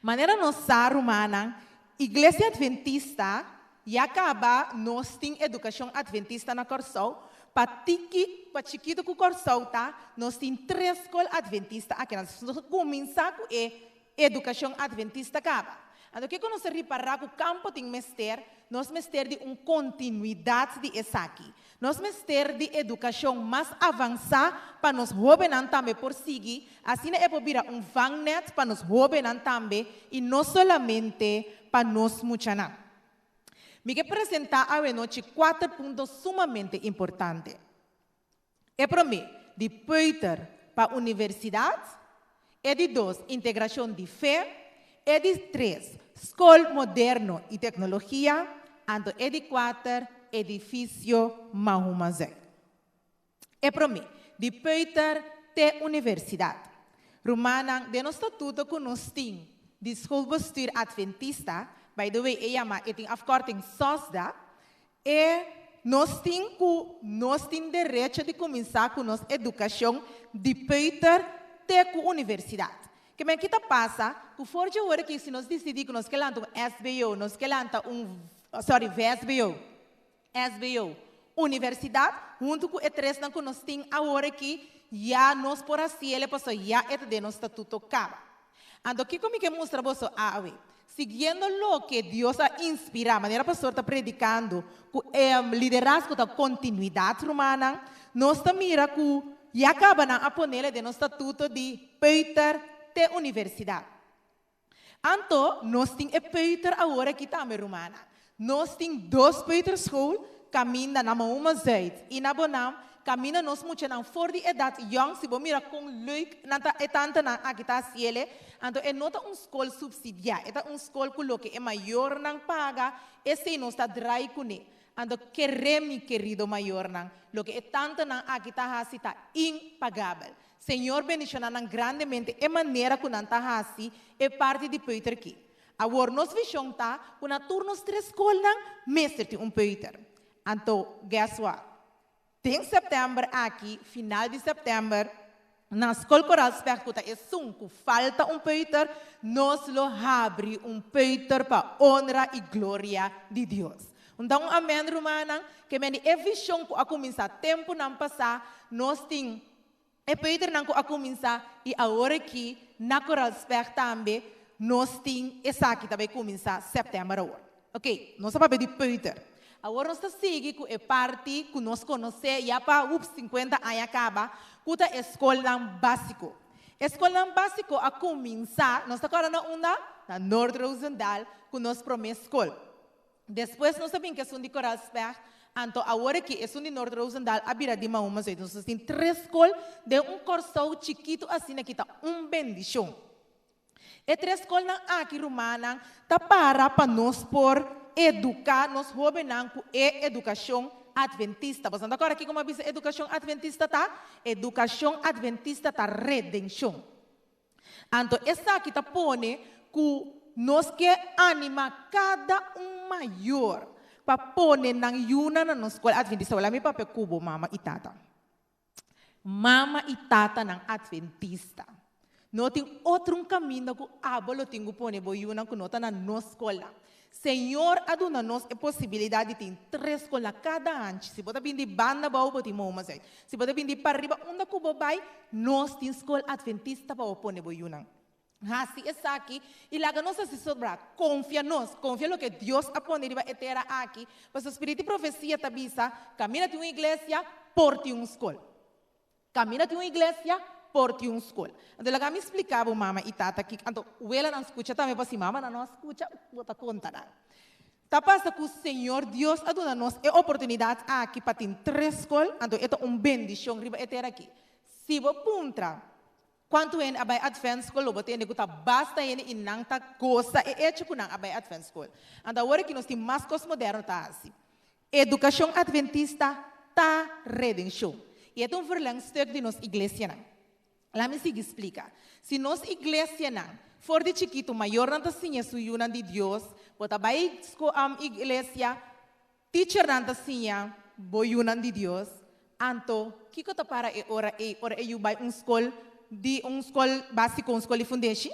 Manera nos sa, rumannan, Iglesia Adventista ya kaba nos tin edukashon adventista na Kòrsou, pa tiki, pa chikitu ku Kòrsou ta, nos tin tres skol adventista akinan. Nos a kuminsá ku e edukashon adventista kaba. Anto kiko nos a ripará ku kampo tin mester? Nos mester di un kontinuidat di esaki. Nos mester di edukashon mas avansá pa nos hóbennan tambe por sigui, asina e por bira un vangnet pa nos hóbennan tambe i no solamente pa nos muchanan. Mi ke presentá awenochi kuater punto sumamente importante. E promé, di peuter pa universidat, e di dos, integrashon di fe, e di tres, skol moderno i teknologia, anto e di kuater, edifisio Mahuma Zuid. E promé, di peuter te universidat. Rumannan, den nos statuto ku nos tin di Schoolbestuur Adventista, by the way e yama, e tin afkorting SOSDA, E nos tin ku nos tin derecho di kuminsá ku nos edukashon di peuter te ku universidat. Ke men kita pasa ku for dje ora ki si nos disidí ku nos ke lanta un SBO, nos ke lanta un, sorry, VSBO, SBO, universidat, huntu ku e tresnan ku nos tin awor aki, ya nos por hasiel e pasobra ya e ta den nos statuto kaba. Anto kiko mi ke mustra boso awe? Siguiendo loke Dios a inspirá, manera pastor ta predikando, ku e liderazgo ta kontinuidat, rumannan, nos ta mira ku ya kaba nan a ponele den nos statuto di peuter te universidat. Anto nos tin e peuter awor aki tambe, rumannan. Nos tin dos peuterschool kaminda na Mahuma Zuid i na Bonam, kaminda nos muchanan for di edat yòn, si bo mira kon leuk nan ta e tantenan aki ta hasiel e, anto e no ta un skol supsidiá, e ta un skol ku loke e mayornan paga, esei nos ta drai kuné. Anto keré mi kerido mayornan, loke e tantenan aki ta hasi ta impagabel. Señor bendishoná nan grandemente e manera ku nan ta hasi e parti di peuter ki. Awor nos vision ta cu na tur nos tres scolnan mester tin un peuter. Anto, guess what? Den september aki, final di september, na Scol Koraal Specht cu ta esun cu falta un peuter, nos lo habri un peuter pa honra y gloria di Dios. Un da un amen rumannan, ke men di e vision cu a cuminsa temponan pasa, nos tin E peuternan ku a kuminsá i awor aki na Koraal Specht tambe nos tin esaki ta bai kuminsá sèptèmber awor. Oké, nos a papia di peuter. Awor nos ta sigui ku e parti ku nos konosé ya pa ups 50 aña kaba ku ta e skolnan básiko. E skolnan básiko a kuminsá, nos ta kòrda na unda? Na Noord Roosendaal ku nos promé skol. Despues nos a bin ku esun di Koraal Specht, anto awor aki esun di Noord Roosendaal a bira di Mahuma Zuid. Nos tin tres skol den un Kòrsou chikitu asina ki ta un bendishon. E tres skolnan aki, rumannan, ta para pa nos por eduká nos hóbennan ku e edukashon adventista. Boso no ta kòrda kiko mi a bisa edukashon adventista ta? Edukashon adventista ta redenshon. Anto esaki ta pone ku nos ke animá kada un mayor pa pone nan yunan na nos skol adventista. Wala mi papia ku bo mama i tata. Mama i tatanan adventista. No tin otro un kaminda ku abo lo tin ku pone bo yunan ku no ta na nos skolnan. Señor a duna nos e posibilidat di tin tres skol na kada hanchi. Si bo ta bin di banda abou, bo tin Mahoma Zuid. Si bo ta bin di pariba, unda ku bo bai, nos tin skol adventista pa bo pone bo yunan. Hasi esaki i laga nos hasi sobra. Konfia nos. Konfia loke Dios a pone riba e tera aki. Pasobra spiritu di profesia ta bisa, Kaminda tin un iglesia, por tin un skol. Kaminda tin un iglesia, por tin un skol. Anto laga mi splika bo mama i tata kiko. Anto welanan skucha tambe pasobra si mamanan no a skucha, bo ta konta nan. Ta pasa ku Señor Dios a duna nos e oportunidat aki pa tin tres skol, anto e ta un bendishon riba e tera aki. Si bo puntra kuantu hende a bai Advent School, lo bo tende ku ta basta hende i nan ta gosa e echo ku nan a bai Advent School. Anto awor aki nos tin mas kos moderno ta hasi. Edukashon Adventista ta redenshon. I e ta un verlengstuk di nos iglesianan. Laat mi sigui splika. Si nos iglesianan, for di chikitu mayornan ta siña su yunan di Dios, bo ta bai iglesia, teachernan ta siña bo yunan di Dios, anto kiko ta para e ora ei, ora e yu bai un skol di un skol básiko, un skol di fundeshi?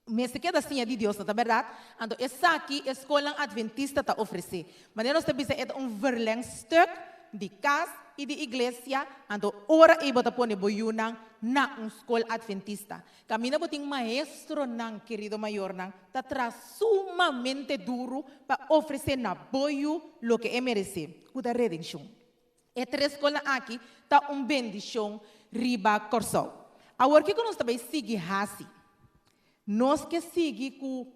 Mester keda siña di Dios, no ta bèrdat? Anto esaki e skolnan adventista ta ofresé. Manera nos ta bisa e ta un verlengstuk di kas i di iglesia, anto ora ei bo ta pone bo yunan na un skol adventista. Kaminda bo tin maestronan, kerido mayornan, ta traha sumamente duru pa ofresé na bo yu loke e meresé, ku ta redenshon. E tres skolnan aki ta un bendishon riba Kòrsou. Awor kiko nos ta bai sigui hasi? Nos ke sigui ku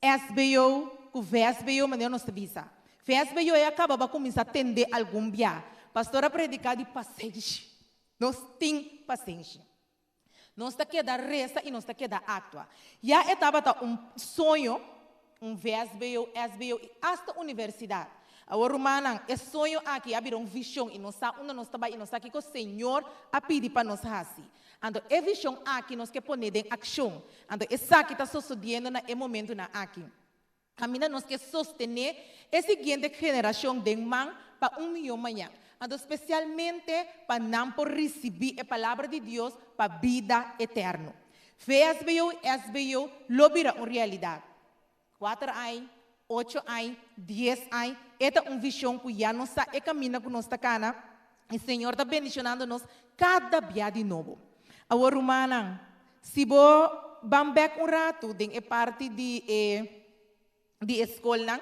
SBO ku VSBO manera nos ta bisa. VSBO e a kaba ba kuminsá tende algun bia. Pastor a prediká di pasenshi. Nos tin pasenshi. Nos ta keda resa i nos ta keda aktua. Ya e tabata un soño, un VSBO, SBO i asta universidat. Awor rumannan, e soño aki a bira un vishon i nos sa unda nos ta bai i nos sa kiko Señor a pidi pa nos hasi. Anto e vishon aki nos ke pone den akshon. Anto esaki ta sosodiendo na e momentunan aki. Kaminda nos ke sostené e siguiente generashon den man pa un mihó mañan. Anto spesialmente pa nan por risibí e Palabra di Dios pa bida eterno. VSBO i SBO lo bira un realidat. Kuater añ, ocho añ, dies añ, e ta un vishon ku ya nos sa e kaminda ku nos ta kana i Señor ta bendishonando nos kada bia di nobo. Awor rumannan, si bo ban bèk un ratu den e parti di e di e skolnan,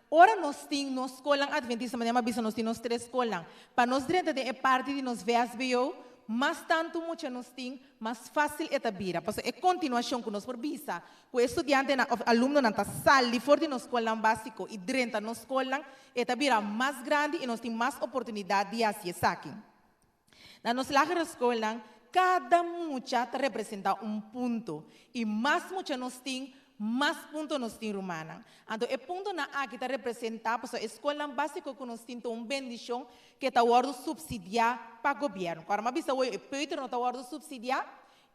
ora nos tin nos skolnan adventista, manera mi a bisa nos tin nos tres skolnan, pa nos drenta den e parti di nos VSBO, mas tantu mucha nos tin, mas fásil e ta bira. Pasobra e kontinuashon ku nos por bisa ku e studiantenan òf alumnonan ta sali for di nos skolnan básiko i drenta nos skolnan, e ta bira mas grandi i nos tin mas oportunidat di hasi esaki. Na nos lagere skolnan, kada mucha ta representá un punto i mas mucha nos tin, mas punto nos tin rumannan. Anto e puntonan aki ta representá pasobra e skolnan básiko ku nos tin ta un bendishon ku e ta wòrdu supsidiá pa gobièrnu. Ku ora mi a bisa hoy e peuter no ta wòrdu supsidiá,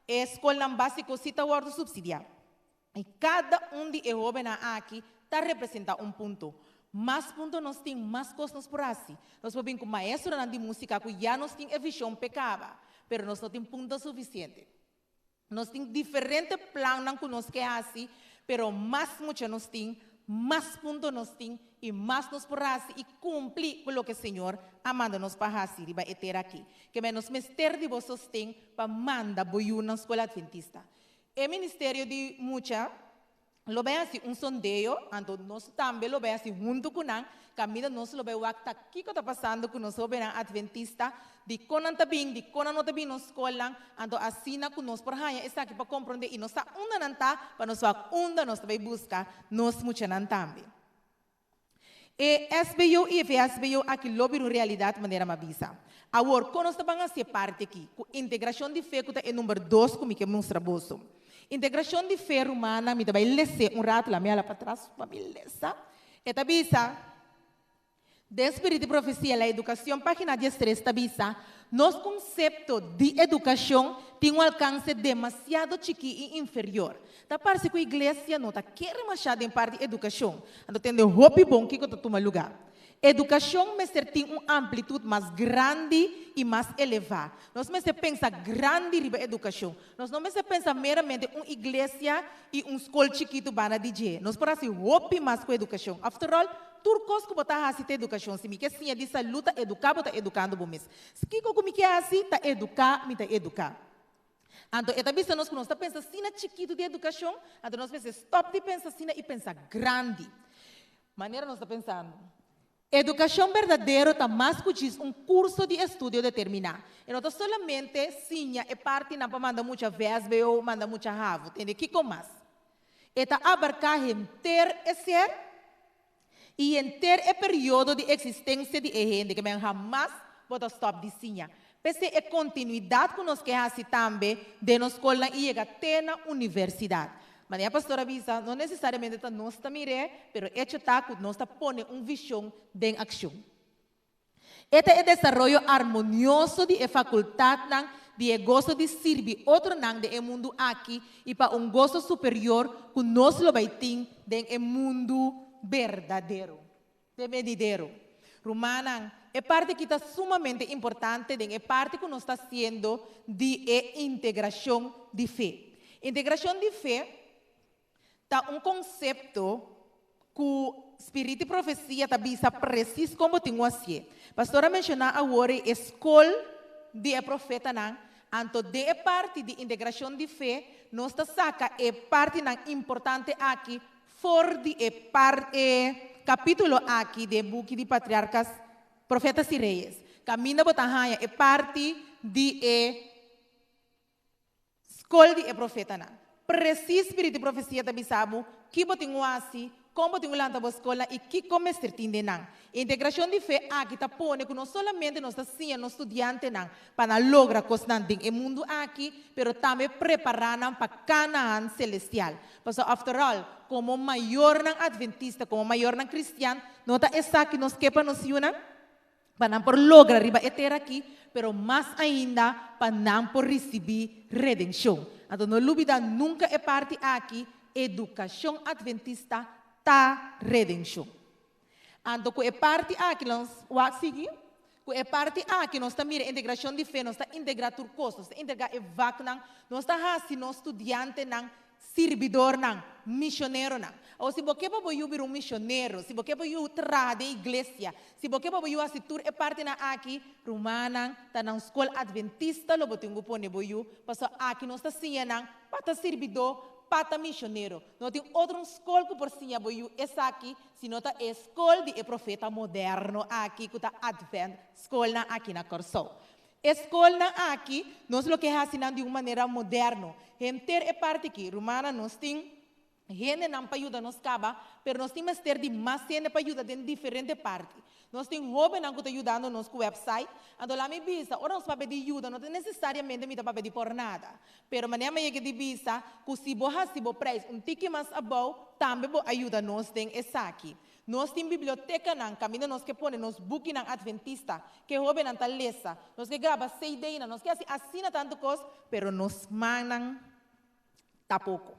E skolnan básiko sí ta wòrdu supsidiá. I kada un di e hóbennan aki ta representá un punto. Mas punto nos tin, mas kos nos por hasi. Nos por bin ku maestronan di músika ku ya nos tin e vishon p'e kaba, pero nos no tin punto sufisiente. Nos tin diferente plannan ku nos ke hasi, pero mas mucha nos tin, mas punto nos tin i mas nos por hasi i kumpli ku loke Señor a manda nos pa hasi riba e tera aki. Keme nos mester di bo sosten pa manda bo yunan skol adventista. E ministerio di mucha lo bai hasi un sondeo, anto nos tambe lo bai hasi huntu ku nan, kaminda nos lo bai wak ta kiko ta pasando ku nos hobennan adventista, dikon nan ta bin, dikon nan no ta bin nos skolnan, anto asina ku nos por haña esaki pa komprondé i nos sa unda nan ta pa nos wak unda nos ta bai buska nos muchanan tambe. E SBO i e VSBO aki lo bira un realidat manera m'a bisa. Awor, kon nos ta ban hasi e parti aki? Ku integrashon di fe ku ta e number dos ku mi ke mustra boso. Integrashon di fe, rumannan, mi ta bai les'é un ratu, laat mi hala patras pa mi lesa. E ta bisa, Den Spirit di Profesia, La Educación, página diestres, ta bisa, Nos konsepto di edukashon tin un alkanse demasiado chikí i inferior. Ta parse ku iglesia no ta kere mashá den parti edukashon. Anto tende hopi bon kiko ta tuma lugá. Edukashon mester tin un amplitut mas grandi i mas elevá. Nos mester pensa grandi riba edukashon. Nos no mester pensa meramente un iglesia i un skol chikitu banda di dje. Nos por hasi hopi mas ku edukashon. After all, tur kos ku bo ta hasi ta edukashon. Si mi ke siña di salú ta eduká bo ta edukando bo mes. Si kiko ku mi ke hasi ta eduká mi ta eduká. Anto e ta bisa nos ku nos ta pensa asina chikitu di edukashon, anto nos mester stòp di pensa asina i pensa grandi. Manera nos ta pensando. Edukashon berdadero ta mas ku djis un kurso di estudio determiná. E no ta solamente siña e partinan pa manda mucha vsbo, manda mucha havo, tende kiko mas. E ta abarká henter e ser i henter e periodo di eksistensia di e hende, ke men hamas bo ta stòp di siña. P'esei e kontinuidat ku nos ke hasi tambe den nos skolnan i yega te na universidat. Manera pastor a bisa, no nesesariamente ta nos ta mir'é, pero echo ta ku nos ta pone un vishon den akshon. E ta e desaroyo armonioso di e fakultatnan di e goso di sirbi otronan den e mundu aki i pa un goso superior ku nos lo bai tin den e mundu berdadero, den benidero. Rumannan, e parti aki ta sumamente importante den e parti ku nos ta hasiendo di e integrashon di fe. Integrashon di fe ta un konsepto. Ku Spiritu di Profesia ta bisa presis kon bo tin ku hasié. Pastor a menshoná awor e skol di e profetanan, anto den e parti di integrashon di fe nos ta saka e partinan importante aki for di e par e kapítulo aki den e buki di Patriarkas, Profetas i Reyes, kaminda bo ta haña e parti di e Skol di e profetanan. Presis Spiritu di profesia ta bisa bo ki bo tin ku hasi, kon bo tin ku lanta bo skolnan i kiko mester tin den nan. Integrashon di fe aki ta pone ku no solamente nos ta siña nos studiantenan pa nan logra kosnan den e mundu aki, pero tambe prepará nan pa Kanaan selestial. Pasobra after all, komo mayornan adventista, komo mayornan kristian, no ta esaki nos ke pa nos yunan? Pa nan por logra riba e tera aki, pero mas ainda pa nan por risibí redenshon. Anto no lubidá nunka e parti aki, edukashon adventista ta redenshon. Anto ku e parti aki nos wak sigui, ku e parti aki nos ta mira integrashon di fe, nos ta integrá tur kos, nos ta integrá e vaknan, nos ta hasi nos studiantenan Sirbidornan, misioneronan. Awor, si bo ke pa bo yu bira un misionero, si bo ke pa yu traha den iglesia, si bo ke pa bo yu hasi tur e partinan aki, rumannan, ta na un skol adventista lo bo tin ku pone bo yu, pasobra aki nos ta siña nan pa ta sirbidó, pa ta misionero. No tin otro un skol ku por siña bo yu esaki si no ta e skol di e profeta moderno aki ku ta Advent skolnan aki na Kòrsou. E skolnan aki nos lo ke hasi nan di un manera moderno. Henter e parti aki, rumannan, nos tin hendenan pa yuda nos kaba, pero nos tin mester di mas hende pa yuda den diferente parti. Nos tin hóbennan ku ta yudando nos ku website. Anto laat mi bisa, ora nos papia di yuda, no ta nesesariamente mi ta papia di por nada. Pero manera mi a yega di bisa, ku si bo hasi bo prijs un tiki mas abou, tambe bo a yuda nos den esaki. Nos tin bibliotekanan kaminda nos ke pone nos bukinan adventista ke hóbennan ta lesa, nos ke graba CD-nan, nos ke hasi asina tantu kos, pero nos mannan ta poko.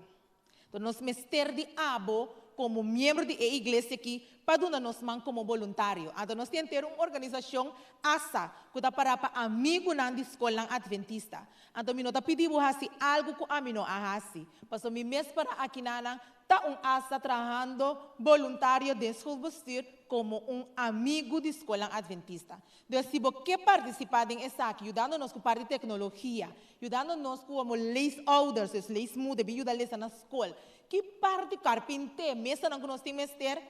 Enton nos mester di abo komo miembro di e iglesia aki pa duna nos man komo boluntario. Anto nos tin henter un organisashon, asa, ku ta pará pa amigunan di skolnan adventista. Anto mi no ta pidi bo hasi algu ku ami no a hasi, pasobra mi mes pará akinanan Ta un asta trahando boluntario den schoolbestuur komo un amigu di skolnan adventista. Dus si bo ke partisipá den esaki yudando nos ku parti teknologia, yudando nos ku komo leesouders, dus leesmoeder, bin yuda lesa na skol, ki parti karpinté, mesanan ku nos tin mester,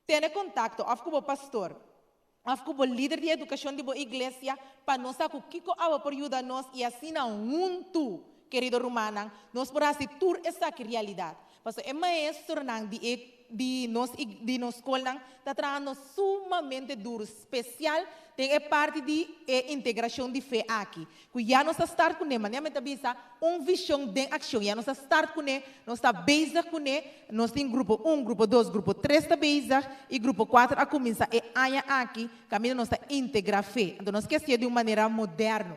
tene kontakto òf ku bo pastor òf ku bo lider di edukashon di bo iglesia pa nos sa ku kiko abo por yuda nos i asina huntu, kerido rumannan, nos por hasi tur esaki realidat. Pasobra e maestronan di e di nos di nos skolnan ta trahando sumamente duru, spesial den e parti di e integrashon di fe aki. Ku ya nos a start kuné, manera mi ta bisa, un vishon den akshon, ya nos a start kuné, nos ta bezig kuné, nos tin grupo un, grupo dos, grupo tres ta bezig i grupo kuater a kuminsá e aña aki kaminda nos ta integrá fe. Anto nos ke hasié di un manera moderno.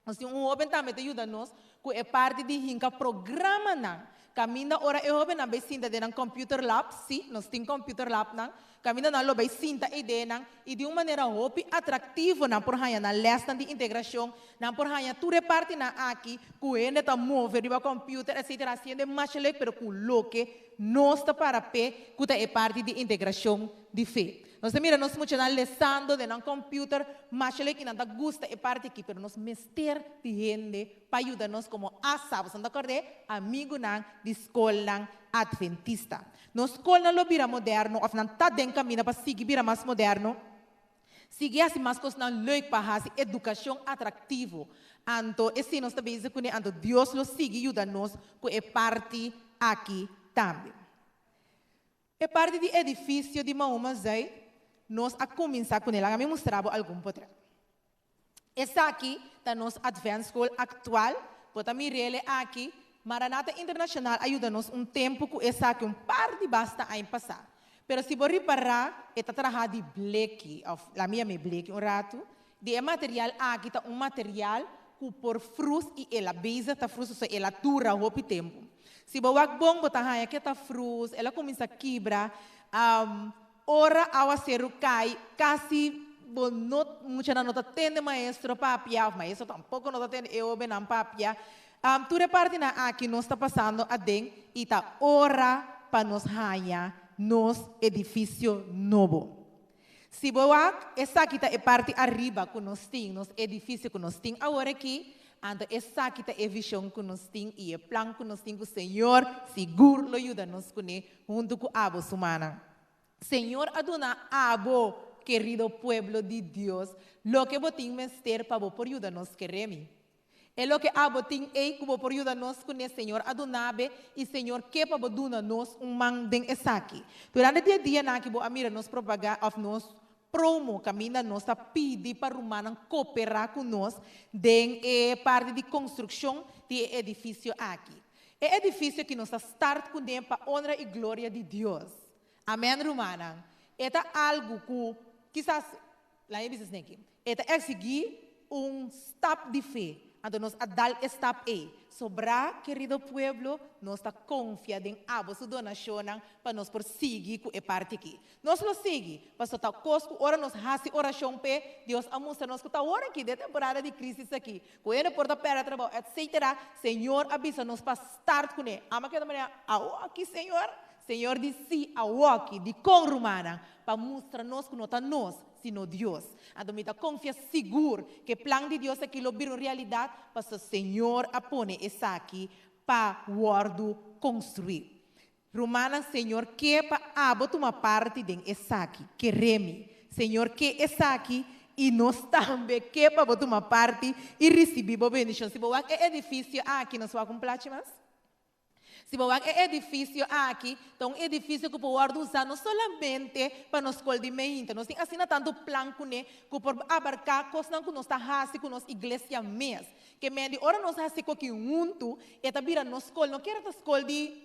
Nos tin un hóben tambe ta yuda nos ku e parti di hinka programanan kaminda ora e hóbennan bai sinta den nan computer lab, sí, nos tin computer labnan, Kaminda nan lo bai sinta e ideanan i di un manera hopi atraktivo nan por haña nan lèsnan di integrashon, nan por haña tur e partinan aki ku hende ta move riba kòmpiuter etcetera hasiendo e masha leuk pero ku loke nos ta para p'e ku ta e parti di integrashon di fe. Nos ta mira nos muchanan lesando den nan kòmpiuter masha leuk i nan ta gusta e parti aki pero nos mester di hende pa yuda nos komo asa, boso no ta kòrd'é? Amigunan di skolnan adventista. Nos skolnan lo bira moderno òf nan ta den kaminda pa sigui bira mas moderno? Sigui hasi mas kosnan leuk pa hasi edukashon atraktivo. Anto esei nos ta bezig kuné, anto Dios lo sigui yuda nos ku e parti aki tambe. E parti di edifisio di Mahoma Zuid nos a kuminsá kuné. Laga mi mustra bo algun potrèt. Esaki ta nos Advent School aktual. Bo ta mir'el aki. Maranatha International a yuda nos un tempu ku esaki un par di basta aña pasá. Pero si bo ripará, e ta trahá di bleki, òf la mi yam'é bleki un ratu, di e material aki ta un material ku por frus i el a bezig ta frus, osea el a dura hopi tempu. Si bo wak bon bo ta haña ke ta frus, el a kuminsá kibra, Ora awaseru kai, kasi bo no, muchanan no ta tende maestro papia, of maestro tampoko no ta tende e hobennan papia. Tur e partinan aki nos ta pasando aden i ta ora pa nos haña nos edifisio nobo. Si bo wak, esaki ta e parti ariba ku nos tin, nos edifisio ku nos tin awor aki, anto esaki ta e vishon ku nos tin i e plan ku nos tin ku Señor sigur lo yuda nos kuné huntu ku abo su mannan. Señor a duna abo, kerido pueblo di Dios, loke bo tin mester pa bo por yuda nos kere mi. E loke abo tin ei ku bo por yuda nos kuné Señor a duna be i Señor ke pa bo duna nos un man den esaki. Durante di e dianan aki bo a mira nos propaga òf nos promo kaminda nos ta pidi pa rumannan koperá ku nos den e parti di konstrukshon di e edifisio aki. E edifisio ki nos ta start kuné pa onra i gloria di Dios. Amèn rumannan. E ta algu ku kisas laña bisa esneki. E ta eksigí un stap di fe, anto nos a dal e stap ei. Sobrá, kerido pueblo, nos ta konfia den abo su donashonnan pa nos por sigui ku e parti akí. Nos lo sigui, pasobra ta kos ku ora nos hasi orashon p'e, Dios a mustra nos ku ta ora akí, den e temporada di krísis akí, ku hende por ta pèrdè trabou, etsetera, Señor a bisa nos pa start kuné. Amo a keda manera, Awo akí, Señor? Señor di sí, awo akí. Dikon, rumannan? Pa mustra nos ku no ta nos, sino Dios. Anto mi ta konfia sigur ku e plan di Dios aki lo bira un realidat pasobra Señor a pone esaki pa wòrdu konstruí. Rumannan, Señor ke pa abo tuma parti den esaki. Kere mi. Señor ke esaki i nos tambe ke pa bo tuma parti i risibí bo bendishon. Si bo wak e edifisio aki, nos wak un plachi mas? Si bo wak e edifisio aki, ta un edifisio ku por wòrdu usá no solamente pa nos skol di meinta. Nos tin asina tantu plan kuné ku por abarká kosnan ku nos ta hasi ku nos iglesia mes. Ke men di ora nos hasi koki huntu, e ta bira nos skol. No kere ta skol di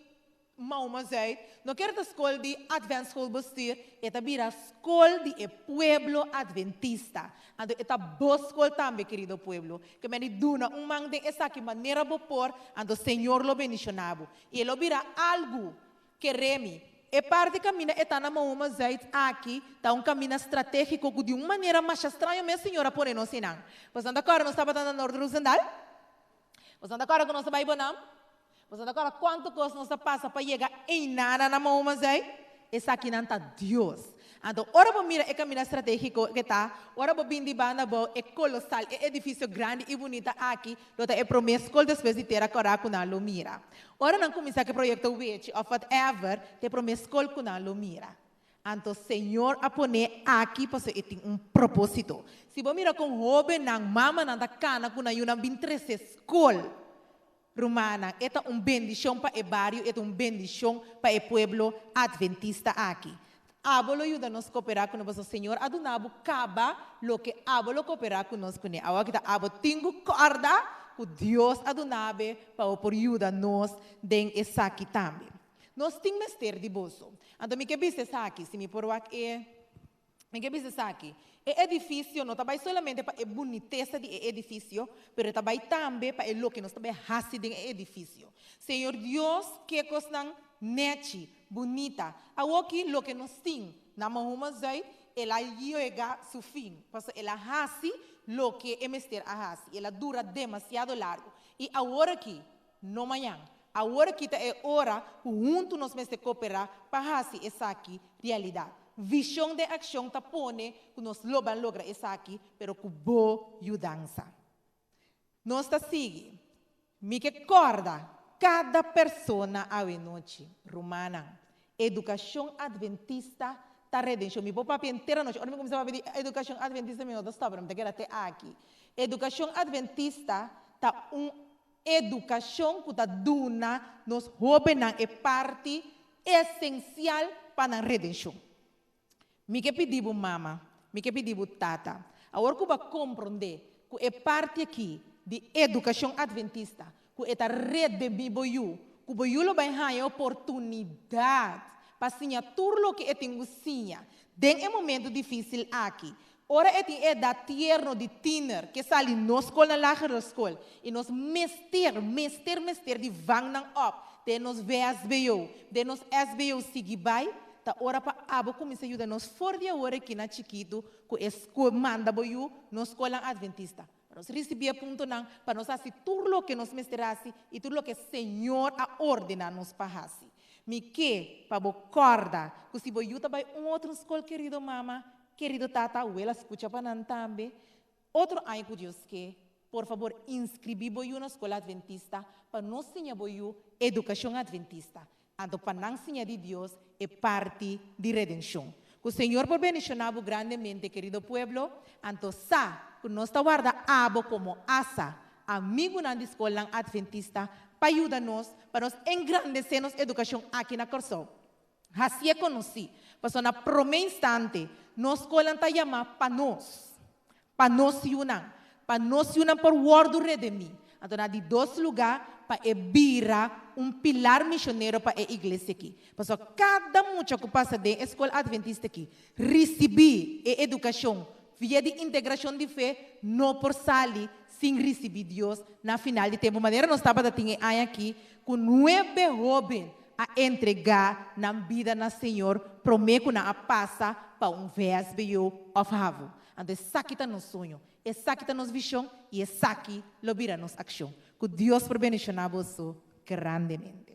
Mauma Zuid, no kere ta skol di Adventschoolbestuur, e ta bira skol di e pueblo adventista. Anto e ta bo skol tambe, kerido pueblo. Ke men di duna un man den esaki manera bo por, anto Señor lo bendishoná bo. I e lo bira algu. Kere mi, e parti kaminda e ta na Mahoma Zuid aki ta un kaminda stratégiko ku di un manera masha straño mes Señor a pone nos einan. Boso ta kòrda nos tabata na Noord Roosendaal? Boso ta kòrda ku nos a bai Bonam? Boso ta kòrda kuantu kos nos a pasa pa yega einana na Mahoma Zuid? Esakinan ta Dios. Anto ora bo mira e kaminda stratégiko ke ta, ora bo bin di banda abou, e kolosal, e edifisio grandi i bunita aki lo ta e promé skol despues di Tera Kòrá ku nan lo mira. Ora nan kuminsá ku e proyekto Wechi òf whatever, ta e promé skol ku nan lo mira. Anto Señor a pon'é aki pasobra e tin un propósito. Si bo mira kon hóbennan, mamanan ta kana ku nan yunan bin trese skol, rumannan, e ta un bendishon pa e bario, e ta un bendishon pa e pueblo adventista aki. Abo lo yuda nos koperá ku nos pasobra Señor a duna bo kaba loke abo lo koperá ku nos kuné. Awor aki ta abo tin ku kòrda ku Dios a duna be pa bo por yuda nos den esaki tambe. Nos tin mester di boso. Anto mi ke bisa esaki, si mi por wak e, mi ke bisa esaki, e edifisio no ta bai solamente pa e bunitesa di e edifisio, pero e ta bai tambe pa e loke nos ta bai hasi den e edifisio. Señor Dios ke kosnan nechi, bunita. Awoki loke nos tin na Mahoma Zuid, el a yega su fin, pasobra el a hasi loke e mester a hasi. El a dura demasiado largu. I aworaki, No mañan. Awor aki ta e ora ku huntu nos mester koperá pa hasi esaki realidat. Vishon den akshon ta pone ku nos lo ban logra esaki, pero ku bo yudansa. Nos ta sigui. Mi ke kòrda kada persona awenochi, rumannan, edukashon adventista ta redenshon. Mi por papia henter anochi. Ora mi kuminsá papia di edukashon adventista mi no ta stòp, mi ta keda te aki. Edukashon adventista ta un Edukashon ku ta duna nos hóbennan e parti esensial pa nan redenshon. Mi ke pidi bo mama, mi ke pidi bo tata, awor ku bo a komprondé ku e parti akí di edukashon adventista, ku e ta redemí bo yu, ku bo yu lo bai haña e oportunidat pa siña tur loke e tin ku siña den e momentu difísil akí, Ora e tin e edat tierno di tiener ke sali nos skol na lagere skol i nos mester, mester, mester di vang nan op den nos vsbo, den nos sbo sigui bai, ta ora pa abo kuminsá yuda nos for di awor aki na chikitu ku e skol manda bo yu nos skolnan adventista. Pa nos risibí e puntonan, pa nos hasi tur loke nos mester hasi i tur loke Señor a ordená nos pa hasi. Mi ke pa bo kòrda ku si bo yu ta bai un otro skol kerido mama, kerido tata, wela skucha pa nan tambe. Otro aña ku Dios ke, por fabor inskribí bo yu na skol adventista pa nos siña bo yu edukashon adventista. Anto pa nan siña di Dios e parti di redenshon. Ku Señor por bendishoná bo grandemente kerido pueblo, anto sa ku nos ta warda abo komo asa, amigunan di skolnan adventista pa yuda nos pa nos engrandesé nos edukashon aki na Kòrsou. Hasié konosí, pasobra na promé instante nos skolnan ta yamá pa nos. Pa nos yunan, pa nos yunan por wòrdu redemí. Anto na di dos lugá, pa e bira un pilar mishonero pa e iglesia akí. Pasobra kada mucha ku pasa den e skol adventista akí risibí e edukashon via di integrashon di fe no por sali sin risibí Dios na final di tempu. Manera nos tabata tin e aña akí ku nuebe hóben a entregá nan bida na Señor promé ku nan a pasa pa un vsbo òf havo. Anto esaki ta nos soño, esaki ta nos vishon i esaki lo bira nos akshon. Ku Dios por bendishoná boso grandemente.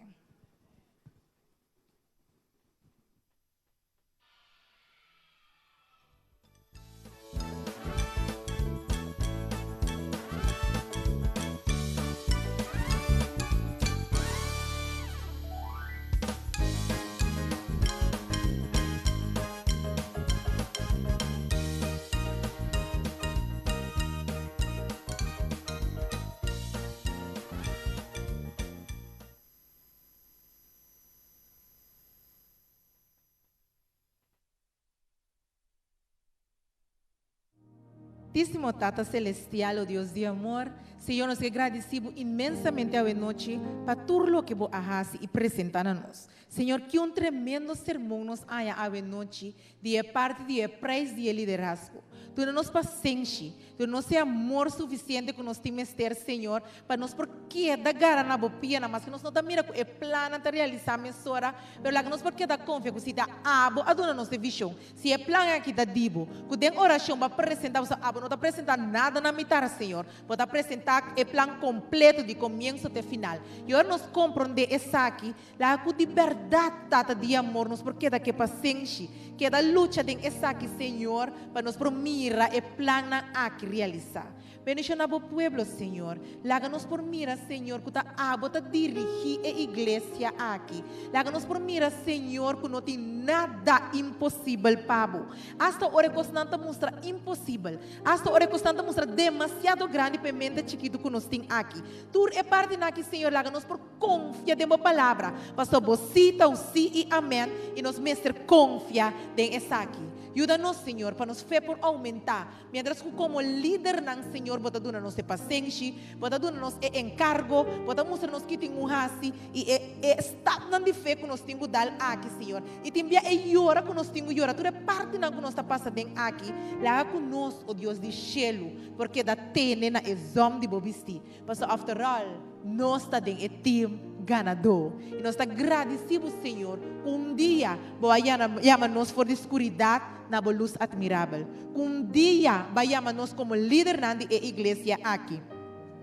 Santísimo Tata Celestial, o Dios di amor, Señor, nos ke gradisí Bo inmensamente awe nochi pa tur loke Bo a hasi i presentá na nos. Señor, ki un tremendo sermon nos haña awe nochi di e parti di e prijs di e liderazgo. Duna nos pasenshi, duna nos e amor suficiente cu nos tin mester, Señor, pa nos por keda gara na Bo pianan, maske nos no ta mira cu e plannan ta realisa mesora, pero laga nos por keda confia cu si ta Abo a duna nos e vision, si e plan aki ta di Bo, cu den oracion Bo a presenta, pasobra Abo no ta presenta nada na mitar, Señor, Bo ta presenta e plan completo di comienso te final. Y ora nos comprende esaki, Laga ku di bèrdat, Tata di amor, nos por keda ke pasenshi, keda lucha den esaki, Señor, pa nos por mira e plannan aki realisá. Bendishoná Bo pueblo, Señor. Laga nos por mira, Señor, ku ta Abo ta dirigí e iglesia aki. Laga nos por mira, Señor, ku no tin nada imposibel pa Bo. Asta ora e kosnan ta mustra imposibel, asta ora e kosnan ta mustra demasiado grandi pa e mente chikitu ku nos tin aki. Tur e partinan aki, Señor, laga nos por. Konfia den bo palabra, pasobra bo sí ta un sí i amèn, i nos mester konfia den esaki. Yuda nos, Señor, pa nos fe por oumentá, miéntras ku komo lidernan, Señor, bo ta duna nos e pasenshi, bo ta duna nos e enkargo, bo ta mustra nos ki tin ku hasi i e e stapnan di fe ku nos tin ku dal aki, Señor. I tin bia e yora ku nos tin ku yora, tur e partinan ku nos ta pasa den aki, laga ku nos, o Dios di shelu, por keda tene na e zòm di bo bistí. Pasobra after all, nos ta den e team ganadó. I nos ta gradisí bo, Señor, ku un dia bo a yama nos for di skuridat na bo lus atmirabel. Ku un dia bo a yama nos komo lidernan di e iglesia aki.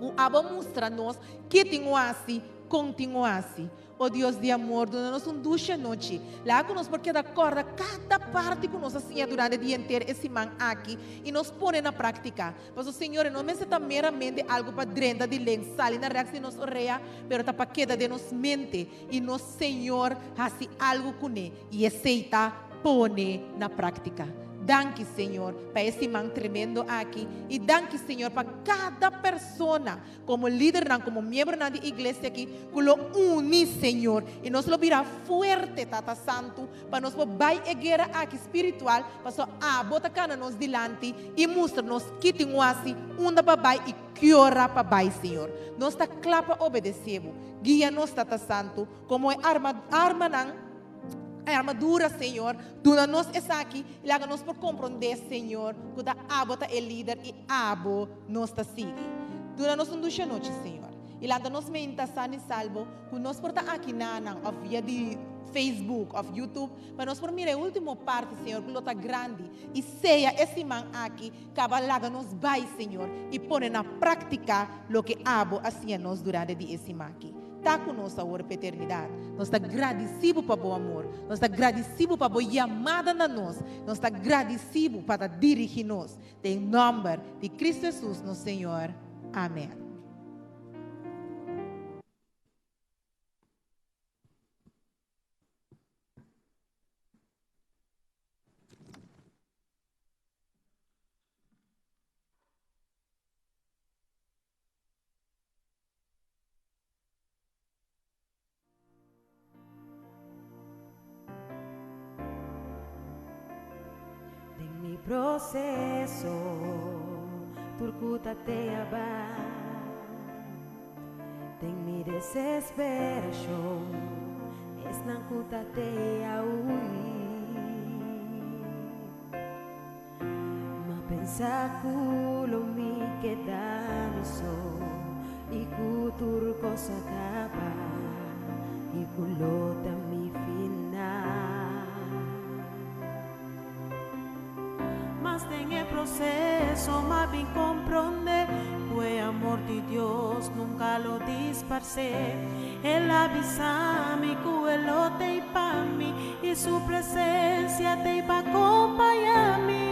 Ku abo a mustra nos ki tin un hasi, kon tin un hasi. O Dios di amor, duna nos un dushi anochi. Laga ku nos por keda kòrda kada parti ku nos a siña durante di henter e siman aki i nos pone na práktika. Pasobra, Señor, e no mester ta meramente algu pa drenta di len, sali na rèks di nos orea, pero ta pa keda den nos mente i nos, Señor, hasi algu kuné i esei ta pone na práktika. Danki, Señor, pa e siman tremendo aki i danki, Señor, pa kada persona Komo lidernan, komo miembronan di iglesia aki ku lo uni, Señor, i nos lo bira fuerte, Tata Santu, pa nos por bai e guera aki spiritual, pasobra Abo ta kana nos dilanti i mustra nos ki tin wasi, unda pa bai i ki ora pa bai, Señor. Nos ta kla pa obedesé Bo. Guia nos, Tata Santu, komo e arma, armanan, e armadura, Señor. Duna nos esaki i laga nos por komprondé, Señor, ku ta Abo ta e lider i Abo nos ta sigui. Duna nos un dushi anochi, Señor. I lanta nos menta san i salbo ku nos por ta aki nanan òf via di Facebook òf YouTube pa nos por mira e último parti, Señor, ku lo ta grandi. I sea e siman aki kaba laga nos bai, Señor, i pone na práktika loke Abo a siña nos durante di e siman aki. Ta ku nos awor pa eternidat. Nos ta gradisí Bo pa Bo amor. Nos ta gradisí Bo pa Bo yamada na nos. Nos ta gradisí Bo pa ta dirigí nos. Den nòmber di Kristu Hesus nos Señor. Amèn. Den mi proceso tur ku ta te aba Den mi desesperashon esnan ku ta te a hui Ma pensa ku lo mi keda mi so i ku tur kos a kaba i ku lo ta mi final. Mas den e proseso m'a bin komprondé ku e amor di Dios nunka lo disparsé. El a bisa mi ku e lo t'ei pa mi i su presensia t'ei pa kompañá mi.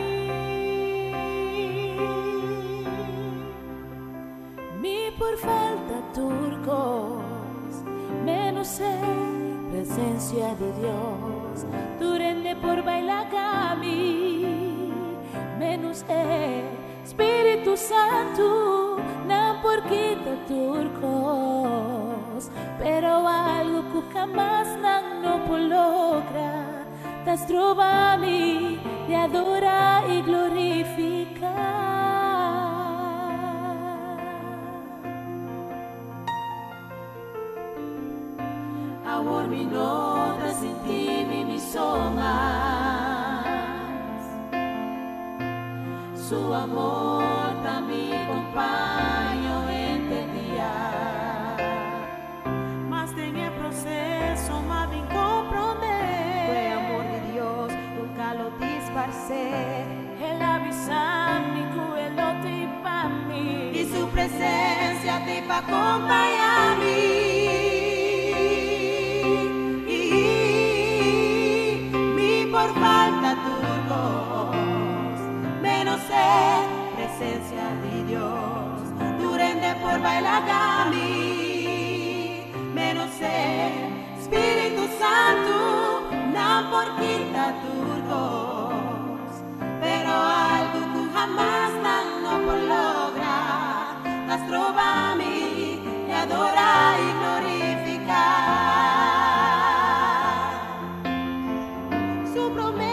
Mi por falta tur kos, menos e presensia di Dios. Tur hende por baila ka mi, menos e Spiritu Santu. Nan por kita tur kos, pero algu ku hamas nan no por logra ta stroba mi di adora i glorifiká. Awor mi no ta sinti mi mi so mas. Su amor ta mi kompaño henter dia. Mas den e proseso m'a bin komprondé. Ku e amor di Dios nunka lo disparsé. El a bisa mi ku e lo t'ei pa mi. I su presensia t'ei pa kompañá mi. Mi por falta tur kos, menos e presensia di Dios. Tur hende por bai laga mi, menos e Spiritu Santu. Nan por kita tur kos, pero algu ku hamas nan no por logra ta stroba mi di adorá i glorifiká Su promesa.